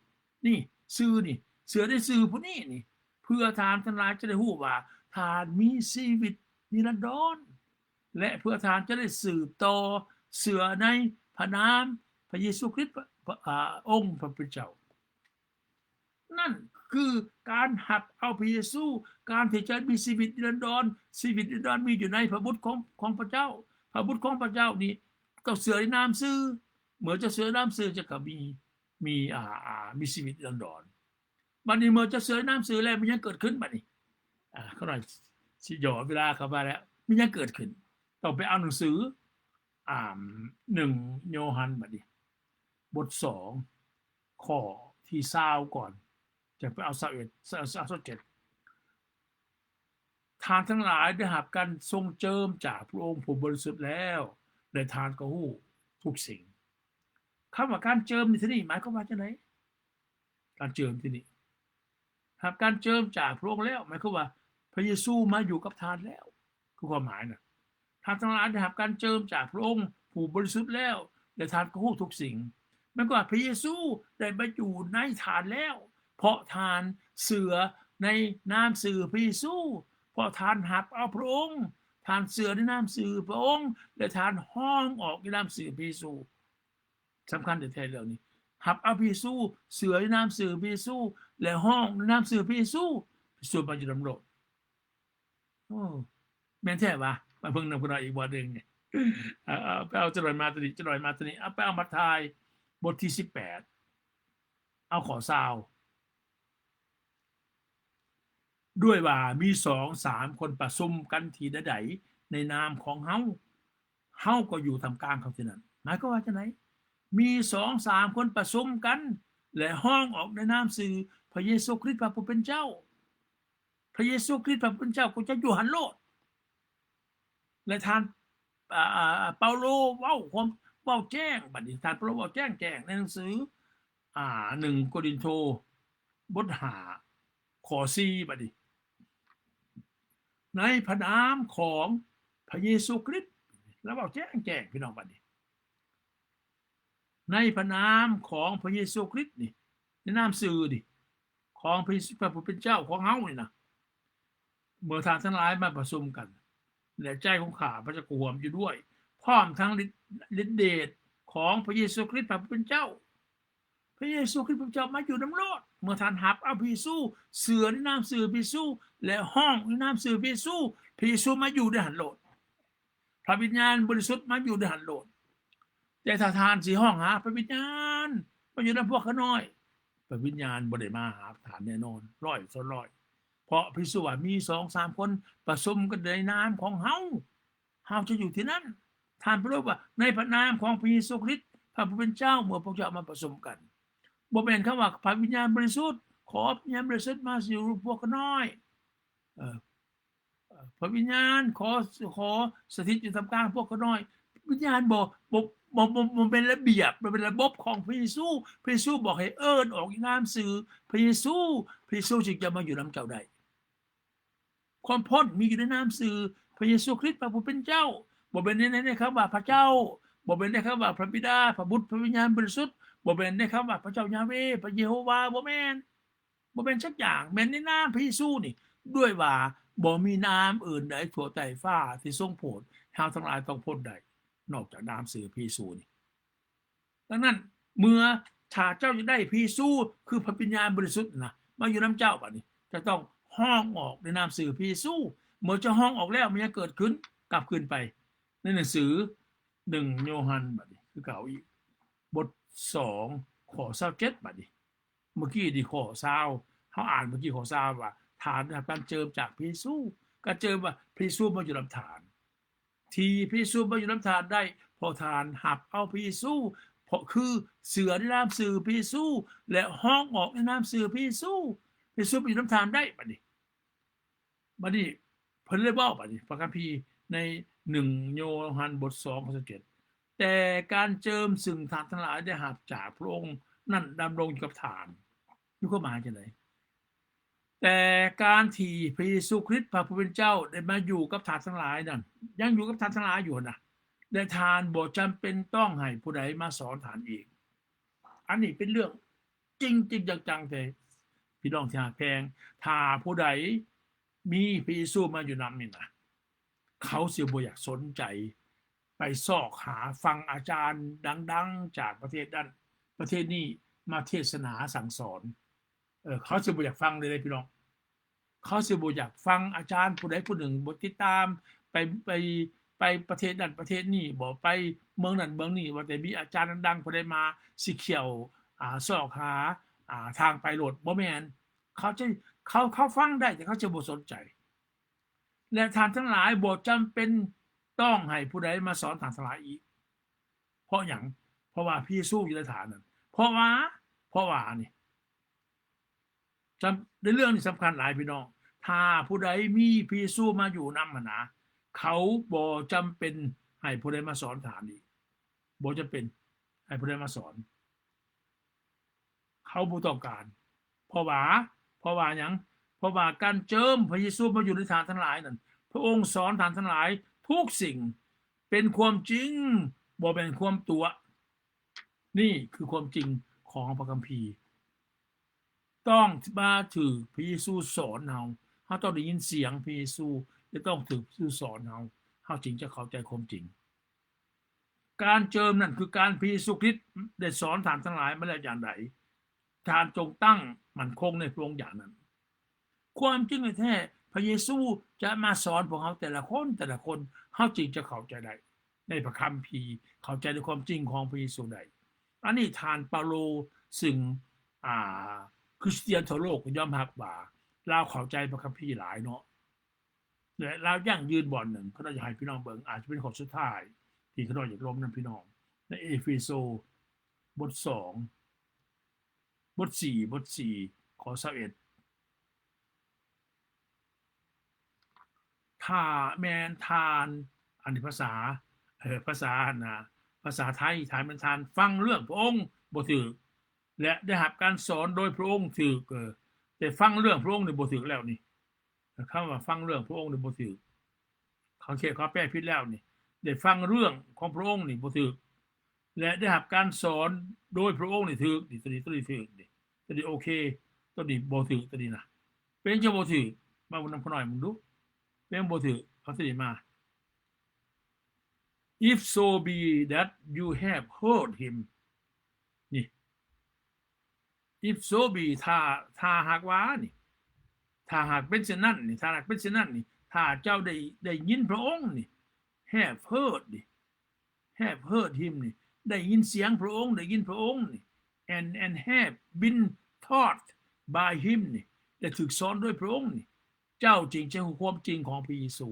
ນີ້ຊື່ນີ້ ເຊື່ອໃນຊື່ຜູ້ນີ້ນີ້ ເພື່ອທ່ານທັງຫຼາຍຈະໄດ້ຮູ້ວ່າທ່ານມີຊີວິດນິລັນດອນ ແລະ ເພື່ອທ່ານຈະໄດ້ສືບຕໍ່ເຊື່ອໃນພະນາມພະເຢຊູຄຣິດ ພະ ພະ ອາ ອົງພະຜູ້ເປັນເຈົ້າ. ນັ້ນຄືການຮັບເອົາພະເຢຊູ, ການທີ່ຈະມີຊີວິດນິລັນດອນ. ຊີວິດນິລັນດອນມີຢູ່ໃນພະບຸດຂອງ ຂອງພະເຈົ້າ. ພະບຸດຂອງພະເຈົ້ານີ້ຕ້ອງເຊື່ອໃນນາມຊື່. ເມື່ອເຈົ້າເຊື່ອນາມຊື່ ເຈົ້າກໍມີ ມີ ອາ ອາ ມີຊີວິດນິລັນດອນ. ບັດນີ້ເມື່ອເຈົ້າເຊື່ອໃນນາມຊື່ແລ້ວ ມີຫຍັງເກີດຂຶ້ນບັດນີ້? ອາ ຂ້ານ້ອຍຊິຫຍໍ້ເວລາເຂົ້າມາແລ້ວ. ມີຫຍັງເກີດຂຶ້ນ? ຕ້ອງໄປອ່ານໜັງສື ອາ ໜຶ່ງໂຍຮັນ ບັດນີ້ ບົດສອງ ຂໍ້ທີຊາວກ່ອນ ຈັ່ງໄປເອົາຊາວເອັດ ຊາວ ຊາວເຈັດ. ທ່ານທັງຫຼາຍໄດ້ຮັບການຊົງເຈີມຈາກພະອົງຜູ້ບໍລິສຸດແລ້ວ ແລະ ທ່ານກໍຮູ້ທຸກສິ່ງ. ຄຳວ່າການເຈີມໃນທີ່ນີ້ໝາຍຄວາມວ່າຈັ່ງໃດ? ການເຈີມທີ່ນີ້ ຮັບການເຈີມຈາກພະອົງແລ້ວ ໝາຍຄວາມວ່າພະເຢຊູມາຢູ່ກັບທ່ານແລ້ວ ຄືຄວາມໝາຍນະ. ທ່ານທັງຫຼາຍໄດ້ຮັບການເຈີມຈາກພະອົງຜູ້ບໍລິສຸດແລ້ວ ແລະ ທ່ານກໍຮູ້ທຸກສິ່ງ. ໝາຍຄວາມວ່າພະເຢຊູໄດ້ມາຢູ່ໃນທ່ານແລ້ວ ເພາະທ່ານເຊື່ອໃນນາມຊື່ພະເຢຊູ, ເພາະທ່ານຮັບເອົາພະອົງ, ທ່ານເຊື່ອໃນນາມຊື່ພະອົງ ແລະ ທ່ານຮ້ອງອອກໃນນາມຊື່ພະເຢຊູ. ສຳຄັນແທ້ໆເລື່ອງນີ້ ຮັບເອົາພະເຢຊູ, ເຊື່ອໃນນາມຊື່ພະເຢຊູ ແລະ ຮ້ອງໃນນາມຊື່ພະເຢຊູ, ພະເຢຊູມາຢູ່ນຳໂລດ. ໂອ້ ແມ່ນແທ້ຫວາ? ມາເບິ່ງນຳກັນອີກບ່ອນໜຶ່ງ. ເອົາ ເອົາ ໄປເອົາຈັກໜ່ອຍມາຕົວນີ້, ຈັກໜ່ອຍມາຕົວນີ້. ເອົາ ໄປເອົາມາທາຍ ບົດທີສິບແປດ ເອົາຂໍ້ຊາວ. ດ້ວຍວ່າມີສອງສາມຄົນປະຊຸມກັນທີ່ໃດໆໃນນາມຂອງເຮົາ, ເຮົາກໍຢູ່ທ່າມກາງເຂົາທີ່ນັ້ນ. ໝາຍຄວາມວ່າຈັ່ງໃດ? ມີສອງສາມຄົນປະຊຸມກັນ ແລະ ຮ້ອງອອກໃນນາມຊື່ພະເຢຊູຄຣິດພະຜູ້ເປັນເຈົ້າ, ພະເຢຊູຄຣິດພະຜູ້ເປັນເຈົ້າກໍຈະຢູ່ຫັ້ນໂລດ. ແລະ ທ່ານ ອາ ອາ ເປົາໂລເວົ້າຄວາມ ເວົ້າແຈ້ງ, ບັດນີ້ທ່ານເປົາໂລເວົ້າແຈ້ງແຈ້ງໃນໜັງສື ອາ ໜຶ່ງໂກລິນໂທ ບົດຫ້າ ຂໍ້ສີ່ ບັດນີ້ ໃນພະນາມຂອງພະເຢຊູຄຣິດ, ລາວເວົ້າແຈ້ງແຈ້ງ ພີ່ນ້ອງ, ບັດນີ້ ໃນພະນາມຂອງພະເຢຊູຄຣິດນີ້, ໃນນາມຊື່ນີ້ ຂອງພະເຢຊູ ພະຜູ້ເປັນເຈົ້າຂອງເຮົານີ້ນະ, ເມື່ອທ່ານທັງຫຼາຍມາປະຊຸມກັນ ແລະ ໃຈຂອງຂ້າພະເຈົ້າກໍຮ່ວມຢູ່ດ້ວຍ, ພ້ອມທັງລິດ ລິດເດດຂອງພະເຢຊູຄຣິດພະຜູ້ເປັນເຈົ້າ. ພະເຢຊູຄຣິດພະເຈົ້າມາຢູ່ນຳໂລດ. ເມື່ອທ່ານຮັບເອົາພະເຢຊູ, ເຊື່ອໃນນາມຊື່ພະເຢຊູ ແລະ ຮ້ອງໃນນາມຊື່ພະເຢຊູ, ພະເຢຊູມາຢູ່ໃນຫັ້ນໂລດ. ພະວິນຍານບໍລິສຸດມາຢູ່ໃນຫັ້ນໂລດ. ແຕ່ຖ້າທ່ານຊິຮ້ອງຫາພະວິນຍານມາຢູ່ນຳພວກຂ້ານ້ອຍ, ພະວິນຍານບໍ່ໄດ້ມາຫາທ່ານແນ່ນອນ ຮ້ອຍສ່ວນຮ້ອຍ. ເພາະພະເຢຊູວ່າ ມີສອງສາມຄົນປະຊຸມກັນໃນນາມຂອງເຮົາ, ເຮົາຈະຢູ່ທີ່ນັ້ນ. ທ່ານເປົາໂລວ່າ ໃນພະນາມຂອງພະເຢຊູຄຣິດ ພະຜູ້ເປັນເຈົ້າ, ເມື່ອພວກເຈົ້າມາປະຊຸມກັນ. ບໍ່ແມ່ນຄຳວ່າພະວິນຍານບໍລິສຸດ, ຂໍພະວິນຍານບໍລິສຸດມາຢູ່ພວກຂ້ານ້ອຍ. ເອີ. ພະວິນຍານ ຂໍ ຂໍສະຖິດຢູ່ທ່າມກາງພວກຂ້ານ້ອຍ. ວິນຍານບໍ່ ບໍ່ ບໍ່ ບໍ່ ບໍ່ແມ່ນລະບຽບ, ບໍ່ແມ່ນລະບົບຂອງພະເຢຊູ. ພະເຢຊູບອກໃຫ້ເອີ້ນອອກໃນນາມຊື່ພະເຢຊູ, ພະເຢຊູຈຶ່ງຈະມາຢູ່ນຳເຈົ້າໄດ້. ຄວາມພົ້ນມີຢູ່ໃນນາມຊື່ພະເຢຊູຄຣິດ ພະຜູ້ເປັນເຈົ້າ, ບໍ່ແມ່ນໃນ ໃນ ໃນຄຳວ່າພະເຈົ້າ, ບໍ່ແມ່ນໃນຄຳວ່າພະບິດາ, ພະບຸດ, ພະວິນຍານບໍລິສຸດ, ບໍ່ແມ່ນໃນຄຳວ່າພະເຈົ້າຢາເວ, ພະເຢໂຮວາ, ບໍ່ແມ່ນ. ບໍ່ແມ່ນຈັກຢ່າງ, ແມ່ນໃນນາມພະເຢຊູນີ້, ດ້ວຍວ່າບໍ່ມີນາມອື່ນໃດທົ່ວໃຕ້ຟ້າທີ່ຊົງໂຜດໃຫ້ເຮົາທັງຫຼາຍຕ້ອງພົ້ນໄດ້ ນອກຈາກນາມຊື່ພະເຢຊູນີ້. ດັ່ງນັ້ນ ເມື່ອຖ້າເຈົ້າຢາກໄດ້ພະເຢຊູ ຄືພະວິນຍານບໍລິສຸດນະ ມາຢູ່ນຳເຈົ້າ, ບາດນີ້ເຈົ້າຕ້ອງຮ້ອງອອກໃນນາມຊື່ພະເຢຊູ. ເມື່ອເຈົ້າຮ້ອງອອກແລ້ວ ມັນຫຍັງເກີດຂຶ້ນ? ກັບຄືນໄປໃນໜັງສືໜຶ່ງໂຍຮັນ ບາດນີ້ຄືເກົ່າອີກ, ບົດສອງ ຂໍ້ຊາວເຈັດ ບາດນີ້. ເມື່ອກີ້ນີ້ຂໍ້ຊາວ ເຮົາອ່ານເມື່ອກີ້ຂໍ້ຊາວວ່າ ທ່ານໄດ້ຮັບການເຈິມຈາກພະເຢຊູ. ການເຈິມວ່າພະເຢຊູມາຢູ່ນຳທ່ານ, ທີ່ພະເຢຊູມາຢູ່ນຳທ່ານໄດ້ ເພາະທ່ານຮັບເອົາພະເຢຊູ, ເພາະຄືເຊື່ອໃນນາມຊື່ພະເຢຊູ ແລະ ຮ້ອງອອກໃນນາມຊື່ພະເຢຊູ, ພະເຢຊູມາຢູ່ນຳທ່ານໄດ້. ບາດນີ້ ບາດນີ້ເພິ່ນເລີຍເວົ້າ ບາດນີ້ ພະຄຳພີໃນໜຶ່ງໂຍຮັນບົດສອງ ຂໍ້ຊາວເຈັດ ແຕ່ການເຈິມຊຶ່ງທ່ານທັງຫຼາຍໄດ້ຮັບຈາກພະອົງນັ້ນດຳລົງຢູ່ກັບທ່ານ. ມີຄວາມໝາຍຈັ່ງໃດ? ແຕ່ການທີ່ພະເຢຊູຄຣິດ ພະຜູ້ເປັນເຈົ້າ ໄດ້ມາຢູ່ກັບທ່ານທັງຫຼາຍນັ້ນ ຍັງຢູ່ກັບທ່ານທັງຫຼາຍຢູ່ຫັ້ນນະ ແລະ ທ່ານບໍ່ຈຳເປັນຕ້ອງໃຫ້ຜູ້ໃດມາສອນທ່ານອີກ. ອັນນີ້ເປັນເລື່ອງຈິງໆຈັງໆເດ້ ພີ່ນ້ອງທີ່ຮັກແພງ. ຖ້າຜູ້ໃດມີພະເຢຊູມາຢູ່ນຳນີ້ນະ ເຂົາຊິບໍ່ຢາກສົນໃຈໄປຊອກຫາຟັງອາຈານດັງໆຈາກປະເທດນັ້ນປະເທດນີ້ມາເທດສະໜາສັ່ງສອນ. ເອີ ເຂົາຊິບໍ່ຢາກຟັງເລີຍເດ້ພີ່ນ້ອງ. ເຂົາຊິບໍ່ຢາກຟັງອາຈານຜູ້ໃດຜູ້ໜຶ່ງ, ບໍ່ຕິດຕາມໄປ ໄປ ໄປປະເທດນັ້ນປະເທດນີ້, ບໍ່ໄປເມືອງນັ້ນເມືອງນີ້, ວ່າແຕ່ມີອາຈານດັງໆຜູ້ໃດມາຊິຂ້ຽວ ອາ ຊອກຫາ ອາ ທາງໄປໂລດ. ບໍ່ແມ່ນ. ເຂົາຈະ ເຂົາ ເຂົາຟັງໄດ້ ແຕ່ເຂົາຈະບໍ່ສົນໃຈ. ແລະ ທ່ານທັງຫຼາຍບໍ່ຈຳເປັນຕ້ອງໃຫ້ຜູ້ໃດມາສອນທ່ານທັງຫຼາຍອີກ. ເພາະຫຍັງ? ເພາະວ່າພະເຢຊູຢູ່ໃນທ່ານນັ້ນ. ເພາະວ່າ ເພາະວ່ານີ້ ຈຳ ໃນເລື່ອງນີ້ສຳຄັນຫຼາຍພີ່ນ້ອງ. ຖ້າຜູ້ໃດມີພະເຢຊູມາຢູ່ນຳຫັ້ນນະ, ເຂົາບໍ່ຈຳເປັນໃຫ້ຜູ້ໃດມາສອນທ່ານອີກ. ບໍ່ຈຳເປັນໃຫ້ຜູ້ໃດມາສອນ. ເຂົາບໍ່ຕ້ອງການ. ເພາະວ່າ ເພາະວ່າຫຍັງ? ເພາະວ່າການເຈິມພະເຢຊູມາຢູ່ໃນທ່ານທັງຫຼາຍນັ້ນ, ພະອົງສອນທ່ານທັງຫຼາຍທຸກສິ່ງ ເປັນຄວາມຈິງ, ບໍ່ແມ່ນຄວາມຕົວະ. ນີ້ຄືຄວາມຈິງຂອງພະຄຳພີ. ຕ້ອງມາຖືກພະເຢຊູສອນເຮົາ. ເຮົາຕ້ອງໄດ້ຍິນສຽງພະເຢຊູ ແລະ ຕ້ອງຖືກພະເຢຊູສອນເຮົາ, ເຮົາຈຶ່ງຈະເຂົ້າໃຈຄວາມຈິງ. ການເຈິມນັ້ນຄືການພະເຢຊູຄຣິດໄດ້ສອນທ່ານທັງຫຼາຍມາແລ້ວຢ່າງໃດ, ທ່ານຈົ່ງຕັ້ງໝັ້ນຄົງໃນພະອົງຢ່າງນັ້ນ. ຄວາມຈິງແທ້ໆ ພະເຢຊູຈະມາສອນພວກເຮົາແຕ່ລະຄົນ, ແຕ່ລະຄົນ, ເຮົາຈຶ່ງຈະເຂົ້າໃຈໄດ້ໃນພະຄຳພີ, ເຂົ້າໃຈໃນຄວາມຈິງຂອງພະເຢຊູໄດ້. ອັນນີ້ທ່ານເປົາໂລ ຊຶ່ງ ອ່າ ຄຣິສຕຽນທົ່ວໂລກກໍຍອມຮັບວ່າ ລາວເຂົ້າໃຈພະຄຳພີຫຼາຍເນາະ. ແລະ ລາວຢັ້ງຢືນບ່ອນໜຶ່ງ, ຂ້ານ້ອຍຢາກໃຫ້ພີ່ນ້ອງເບິ່ງ, ອາດຈະເປັນຂໍ້ສຸດທ້າຍທີ່ຂ້ານ້ອຍຢາກລົມນຳພີ່ນ້ອງ, ໃນເອເຟໂຊ ບົດສອງ ບົດສີ່ ບົດສີ່ ຂໍ້ຊາວເອັດ. ຖ້າແມ່ນທ່ານ ອັນນີ້ພາສາ ເອີ ພາສາ ອັນນະ ພາສາໄທ, ຖ້າແມ່ນທ່ານຟັງເລື່ອງພະອົງບໍ່ຖືກ ແລະ ໄດ້ຮັບການສອນໂດຍພະອົງຖືກ, ເອີ ແຕ່ຟັງເລື່ອງພະອົງນີ້ບໍ່ຖືກແລ້ວນີ້. ຄຳວ່າຟັງເລື່ອງພະອົງນີ້ບໍ່ຖືກ, ເຂົາຂຽນ ເຂົາແປຜິດແລ້ວນີ້. ໄດ້ຟັງເລື່ອງຂອງພະອົງນີ້ບໍ່ຖືກ ແລະ ໄດ້ຮັບການສອນໂດຍພະອົງນີ້ຖືກ, ນີ້ ໂຕນີ້ ໂຕນີ້ຖືກ, ນີ້ ໂຕນີ້ໂອເຄ, ໂຕນີ້ບໍ່ຖືກ, ໂຕນີ້ນະ. ເປັນຫຍັງບໍ່ຖືກ? ມາເບິ່ງນຳຂ້ານ້ອຍເບິ່ງດູ. ເປັນຫຍັງບໍ່ຖືກ? ເອົາໂຕນີ້ມາ. If so be that you have heard him ນີ້ if so be ຖ້າ ຖ້າຫາກວ່ານີ້ ຖ້າຫາກເປັນເຊັ່ນນັ້ນນີ້ ຖ້າຫາກເປັນເຊັ່ນນັ້ນນີ້ ຖ້າເຈົ້າໄດ້ ໄດ້ຍິນພະອົງນີ້ have heard ນີ້ have heard him ນີ້ ໄດ້ຍິນສຽງພະອົງ ໄດ້ຍິນພະອົງນີ້ and and have been taught by him ນີ້ ໄດ້ຖືກສອນໂດຍພະອົງນີ້ ເຈົ້າຈຶ່ງຈະຮູ້ຄວາມຈິງຂອງພະເຢຊູ.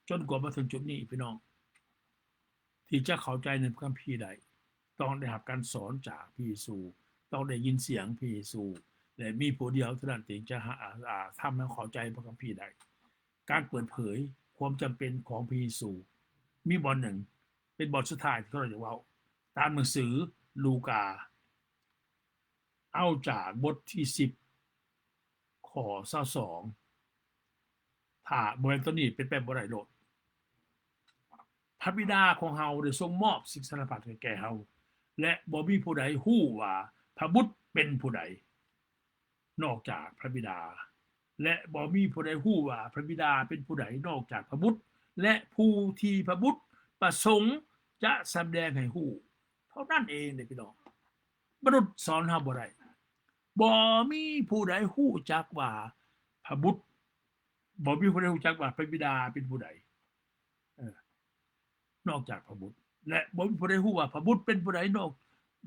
ຈົນກວ່າມາເຖິງຈຸດນີ້ ພີ່ນ້ອງ ທີ່ຈະເຂົ້າໃຈໃນພະຄຳພີໄດ້ ຕ້ອງໄດ້ຮັບການສອນຈາກພະເຢຊູ, ຕ້ອງໄດ້ຍິນສຽງພະເຢຊູ ແລະ ມີຜູ້ດຽວເທົ່ານັ້ນຈຶ່ງຈະ ອາ ອາ ທຳໃຫ້ເຂົ້າໃຈພະຄຳພີໄດ້. ກ ການເປີດເຜີຍຄວາມຈຳເປັນຂອງພະເຢຊູ. ມີບ່ອນໜຶ່ງ ເປັນບ່ອນສຸດທ້າຍທີ່ຂ້ານ້ອຍຈະເວົ້າ ຕາມໜັງສືລູກາ ເອົາຈາກບົດທີສິບ ຂໍ້ຊາວສອງ ຖ້າບໍ່ແມ່ນຕົວນີ້ເປັນໄປບໍ່ໄດ້ໂລດ. ພະບິດາຂອງເຮົາໄດ້ຊົງມອບສິ່ງສາລະພັດໃຫ້ແກ່ເຮົາ ແລະ ບໍ່ມີຜູ້ໃດຮູ້ວ່າພະບຸດເປັນຜູ້ໃດ ນອກຈາກພະບິດາ ແລະ ບໍ່ມີຜູ້ໃດຮູ້ວ່າພະບິດາເປັນຜູ້ໃດ ນອກຈາກພະບຸດ ແລະ ຜູ້ທີ່ພະບຸດປະສົງຈະສຳແດງໃຫ້ຮູ້ເທົ່ານັ້ນເອງເດ້ພີ່ນ້ອງ. ມະນຸດສອນເຮົາບໍ່ໄດ້. ບໍ່ມີຜູ້ໃດຮູ້ຈັກວ່າພະບຸດ ບໍ່ມີຜູ້ໃດຮູ້ຈັກວ່າພະບິດາເປັນຜູ້ໃດ ເອີ ນອກຈາກພະບຸດ ແລະ ບໍ່ມີຜູ້ໃດຮູ້ວ່າພະບຸດເປັນຜູ້ໃດ ນອກ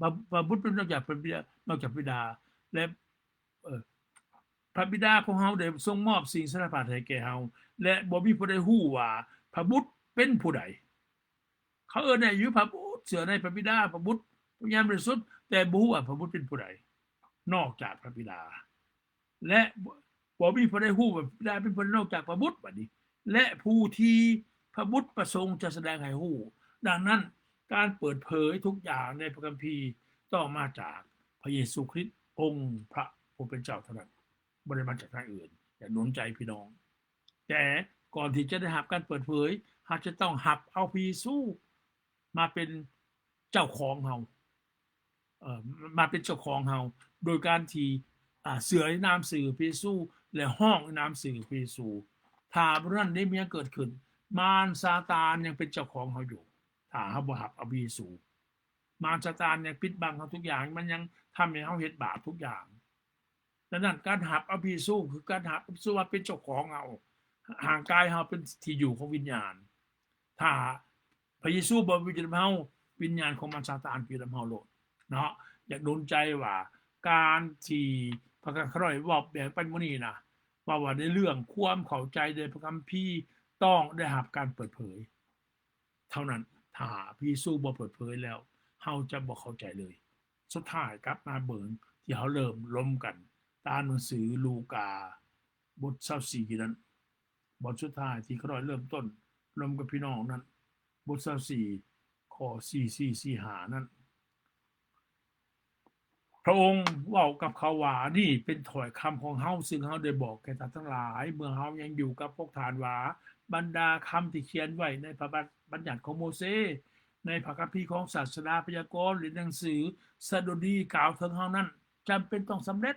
ພະ ພະບຸດເປັນນອກຈາກພະບິດາ ນອກຈາກພະບິດາ ແລະ ເອີ ພະບິດາຂອງເຮົາໄດ້ຊົງມອບສິ່ງສາລະພັດໃຫ້ແກ່ເຮົາ ແລະ ບໍ່ມີຜູ້ໃດຮູ້ວ່າພະບຸດເປັນຜູ້ໃດ. ເຂົາເອີ້ນໃນຢູ່ພະບຸດ ເຊື່ອໃນພະບິດາ ພະບຸດ ພະວິນຍານບໍລິສຸດ ແຕ່ບໍ່ຮູ້ວ່າພະບຸດເປັນຜູ້ໃດ ນອກຈາກພະບິດາ ແລະ ບໍ່ມີຜູ້ໃດຮູ້ວ່າພະບິດາເປັນຜູ້ໃດ ນອກຈາກພະບຸດ ບັດນີ້ ແລະ ຜູ້ທີ່ພະບຸດປະສົງຈະສະແດງໃຫ້ຮູ້. ດັ່ງນັ້ນ ການເປີດເຜີຍທຸກຢ່າງໃນພະຄຳພີຕ້ອງມາຈາກພະເຢຊູຄຣິດ ອົງພະຜູ້ເປັນເຈົ້າເທົ່ານັ້ນ ບໍ່ໄດ້ມາຈາກທາງອື່ນ. ຢາກໜູນໃຈພີ່ນ້ອງ ແຕ່ກ່ອນທີ່ຈະໄດ້ຮັບການເປີດເຜີຍ ເຮົາຈະຕ້ອງຮັບເອົາພະເຢຊູມາເປັນເຈົ້າຂອງເຮົາ ເອີ ມາເປັນເຈົ້າຂອງເຮົາ ໂດຍການທີ່ ອາ ເຊື່ອໃນນາມຊື່ພະເຢຊູ ແລະ ຮ້ອງໃນນາມຊື່ພະເຢຊູ. ຖ້າບໍ່ນັ້ນໄດ້ມີຫຍັງເກີດຂຶ້ນ ມານຊາຕານຍັງເປັນເຈົ້າຂອງເຮົາຢູ່ ຖ້າເຮົາບໍ່ຮັບເອົາພະເຢຊູ. ມານຊາຕານຍັງປິດບັງເຮົາທຸກຢ່າງ ມັນຍັງທຳໃຫ້ເຮົາເຮັດບາບທຸກຢ່າງ. ດັ່ງນັ້ນ ການຮັບເອົາພະເຢຊູ ຄືການຮັບເອົາພະເຢຊູມາເປັນເຈົ້າຂອງເຮົາ. ຮ່າງກາຍເຮົາເປັນທີ່ຢູ່ຂອງວິນຍານ. ຖ້າພະເຢຊູບໍ່ຢູ່ນຳເຮົາ ວິນຍານຂອງມານຊາຕານຢູ່ນຳເຮົາໂລດເນາະ. ຢາກໜູນໃຈວ່າ ການທີ່ພະຄະນ້ອຍເວົ້າແບ່ງປັນມື້ນີ້ນະ ເວົ້າວ່າໃນເລື່ອງຄວາມເຂົ້າໃຈໃນພະຄຳພີ ຕ້ອງໄດ້ຮັບການເປີດເຜີຍ ເທົ່ານັ້ນ. ຖ້າພະເຢຊູບໍ່ເປີດເຜີຍແລ້ວ ເຮົາຈະບໍ່ເຂົ້າໃຈເລີຍ. ສຸດທ້າຍກັບມາເບິ່ງທີ່ເຮົາເລີ່ມລົມກັນ ຕາມໜັງສືລູກາ ບົດຊາວສີ່ນັ້ນ ບ່ອນສຸດທ້າຍທີ່ຂ້ານ້ອຍເລີ່ມຕົ້ນລົມກັບພີ່ນ້ອງນັ້ນ ບົດຊາວສີ່ ຂໍ້ສີ່ສີ່ສີ່ຫ້ານັ້ນ. ພະອົງເວົ້າກັບເຂົາວ່າ, ນີ້ເປັນຖ້ອຍຄຳຂອງເຮົາ ຊຶ່ງເຮົາໄດ້ບອກແກ່ທ່ານທັງຫຼາຍ ເມື່ອເຮົາຍັງຢູ່ກັບພວກທ່ານວ່າ, ບັນດາຄຳທີ່ຂຽນໄວ້ໃນພະບັນຍັດຂອງໂມເຊ, ໃນພະຄຳພີຂອງສາສະດາພະຍາກອນ ແລະ ໜັງສືສະດຸດີກ່າວເຖິງເຮົານັ້ນ ຈຳເປັນຕ້ອງສຳເລັດ.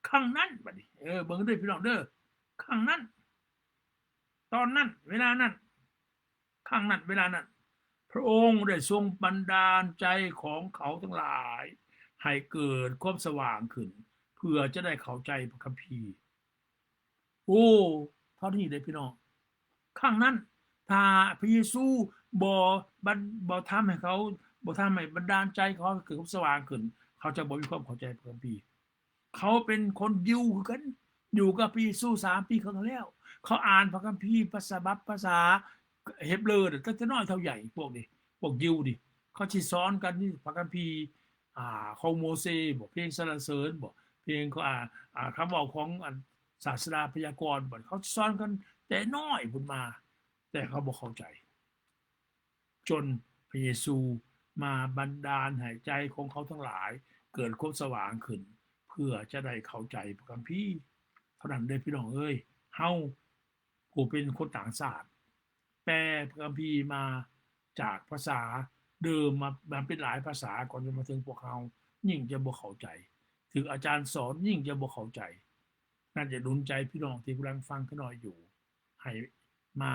ຄັ້ງນັ້ນ, ບັດນີ້, ເອີ, ເບິ່ງເດີພີ່ນ້ອງເດີ, ຄັ້ງນັ້ນ, ຕອນນັ້ນ, ເວລານັ້ນ, ຄັ້ງນັ້ນ ເວລານັ້ນ, ພະອົງໄດ້ຊົງບັນດານໃຈຂອງເຂົາທັງຫຼາຍໃຫ້ເກີດຄວາມສະຫວ່າງຂຶ້ນ ເພື່ອຈະໄດ້ເຂົ້າໃຈພະຄຳພີ. ໂອ້ ເທົ່ານີ້ເດ້ພີ່ນ້ອງ. ຄັ້ງນັ້ນ ຖ້າພະເຢຊູບໍ່ບັນ ບໍ່ທຳໃຫ້ເຂົາ ບໍ່ທຳໃຫ້ບັນດານໃຈເຂົາເກີດຄວາມສະຫວ່າງຂຶ້ນ, ເຂົາຈະບໍ່ມີຄວາມເຂົ້າໃຈພະຄຳພີ. ເຂົາເປັນຄົນຢິວຄືກັນ, ຢູ່ກັບພະເຢຊູສາມປີເຄິ່ງແລ້ວ. ເຂົາອ່ານພະຄຳພີພາສາ ສະບັບພາສາເຮັບເລີຕັ້ງແຕ່ນ້ອຍເທົ່າໃຫຍ່. ພວກນີ້ ພວກຢິວນີ້ ເຂົາຊິສອນກັນພະຄຳພີ ອ່າ ຂອງໂມເຊບໍ, ເພງສັນລະເສີນບໍ, ເພງ ອ່າ ອ່າ ຄຳເວົ້າຂອງອັນສາສະດາພະຍາກອນບໍ, ເຂົາສອນກັນແຕ່ນ້ອຍພຸ້ນມາ, ແຕ່ເຂົາບໍ່ເຂົ້າໃຈ. ຈົນພະເຢຊູມາບັນດານໃຫ້ໃຈຂອງເຂົາທັງຫຼາຍເກີດຄວາມສະຫວ່າງຂຶ້ນ ເພື່ອຈະໄດ້ເຂົ້າໃຈພະຄຳພີ. ເທົ່ານັ້ນເດ້ພີ່ນ້ອງເອີຍ, ເຮົາຜູ້ເປັນຄົນຕ່າງຊາດ ແປພະຄຳພີມາຈາກພາສາເດີມມາ ມາເປັນຫຼາຍພາສາ ກ່ອນຈະມາເຖິງພວກເຮົາ, ຍິ່ງຈະບໍ່ເຂົ້າໃຈ. ຖືກອາຈານສອນ ຍິ່ງຈະບໍ່ເຂົ້າໃຈ. ນັ້ນຈະໜູນໃຈພີ່ນ້ອງທີ່ກຳລັງຟັງຂ້ານ້ອຍຢູ່ ໃຫ້ມາ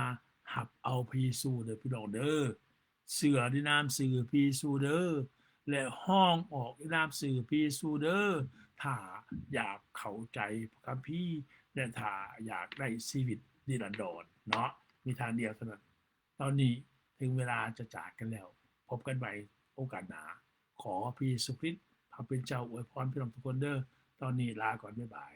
ຮັບເອົາພະເຢຊູເດີພີ່ນ້ອງເດີ. ເຊື່ອໃນນາມຊື່ພະເຢຊູເດີ ແລະ ຮ້ອງອອກໃນນາມຊື່ພະເຢຊູເດີ ຖ້າຢາກເຂົ້າໃຈພະຄຳພີ ແລະ ຖ້າຢາກໄດ້ຊີວິດນິລັນດອນເນາະ, ມີທາງດຽວເທົ່ານັ້ນ. ຕອນນີ້ເຖິງເວລາຈະຈາກກັນແລ້ວ, ພົບກັນໃໝ່ໂອກາດໜ້າ. ຂໍພະເຢຊູຄຣິດພະເປັນເຈົ້າອວຍພອນພີ່ນ້ອງທຸກຄົນເດີ. ຕອນນີ້ລາກ່ອນ, ບາຍບາຍ.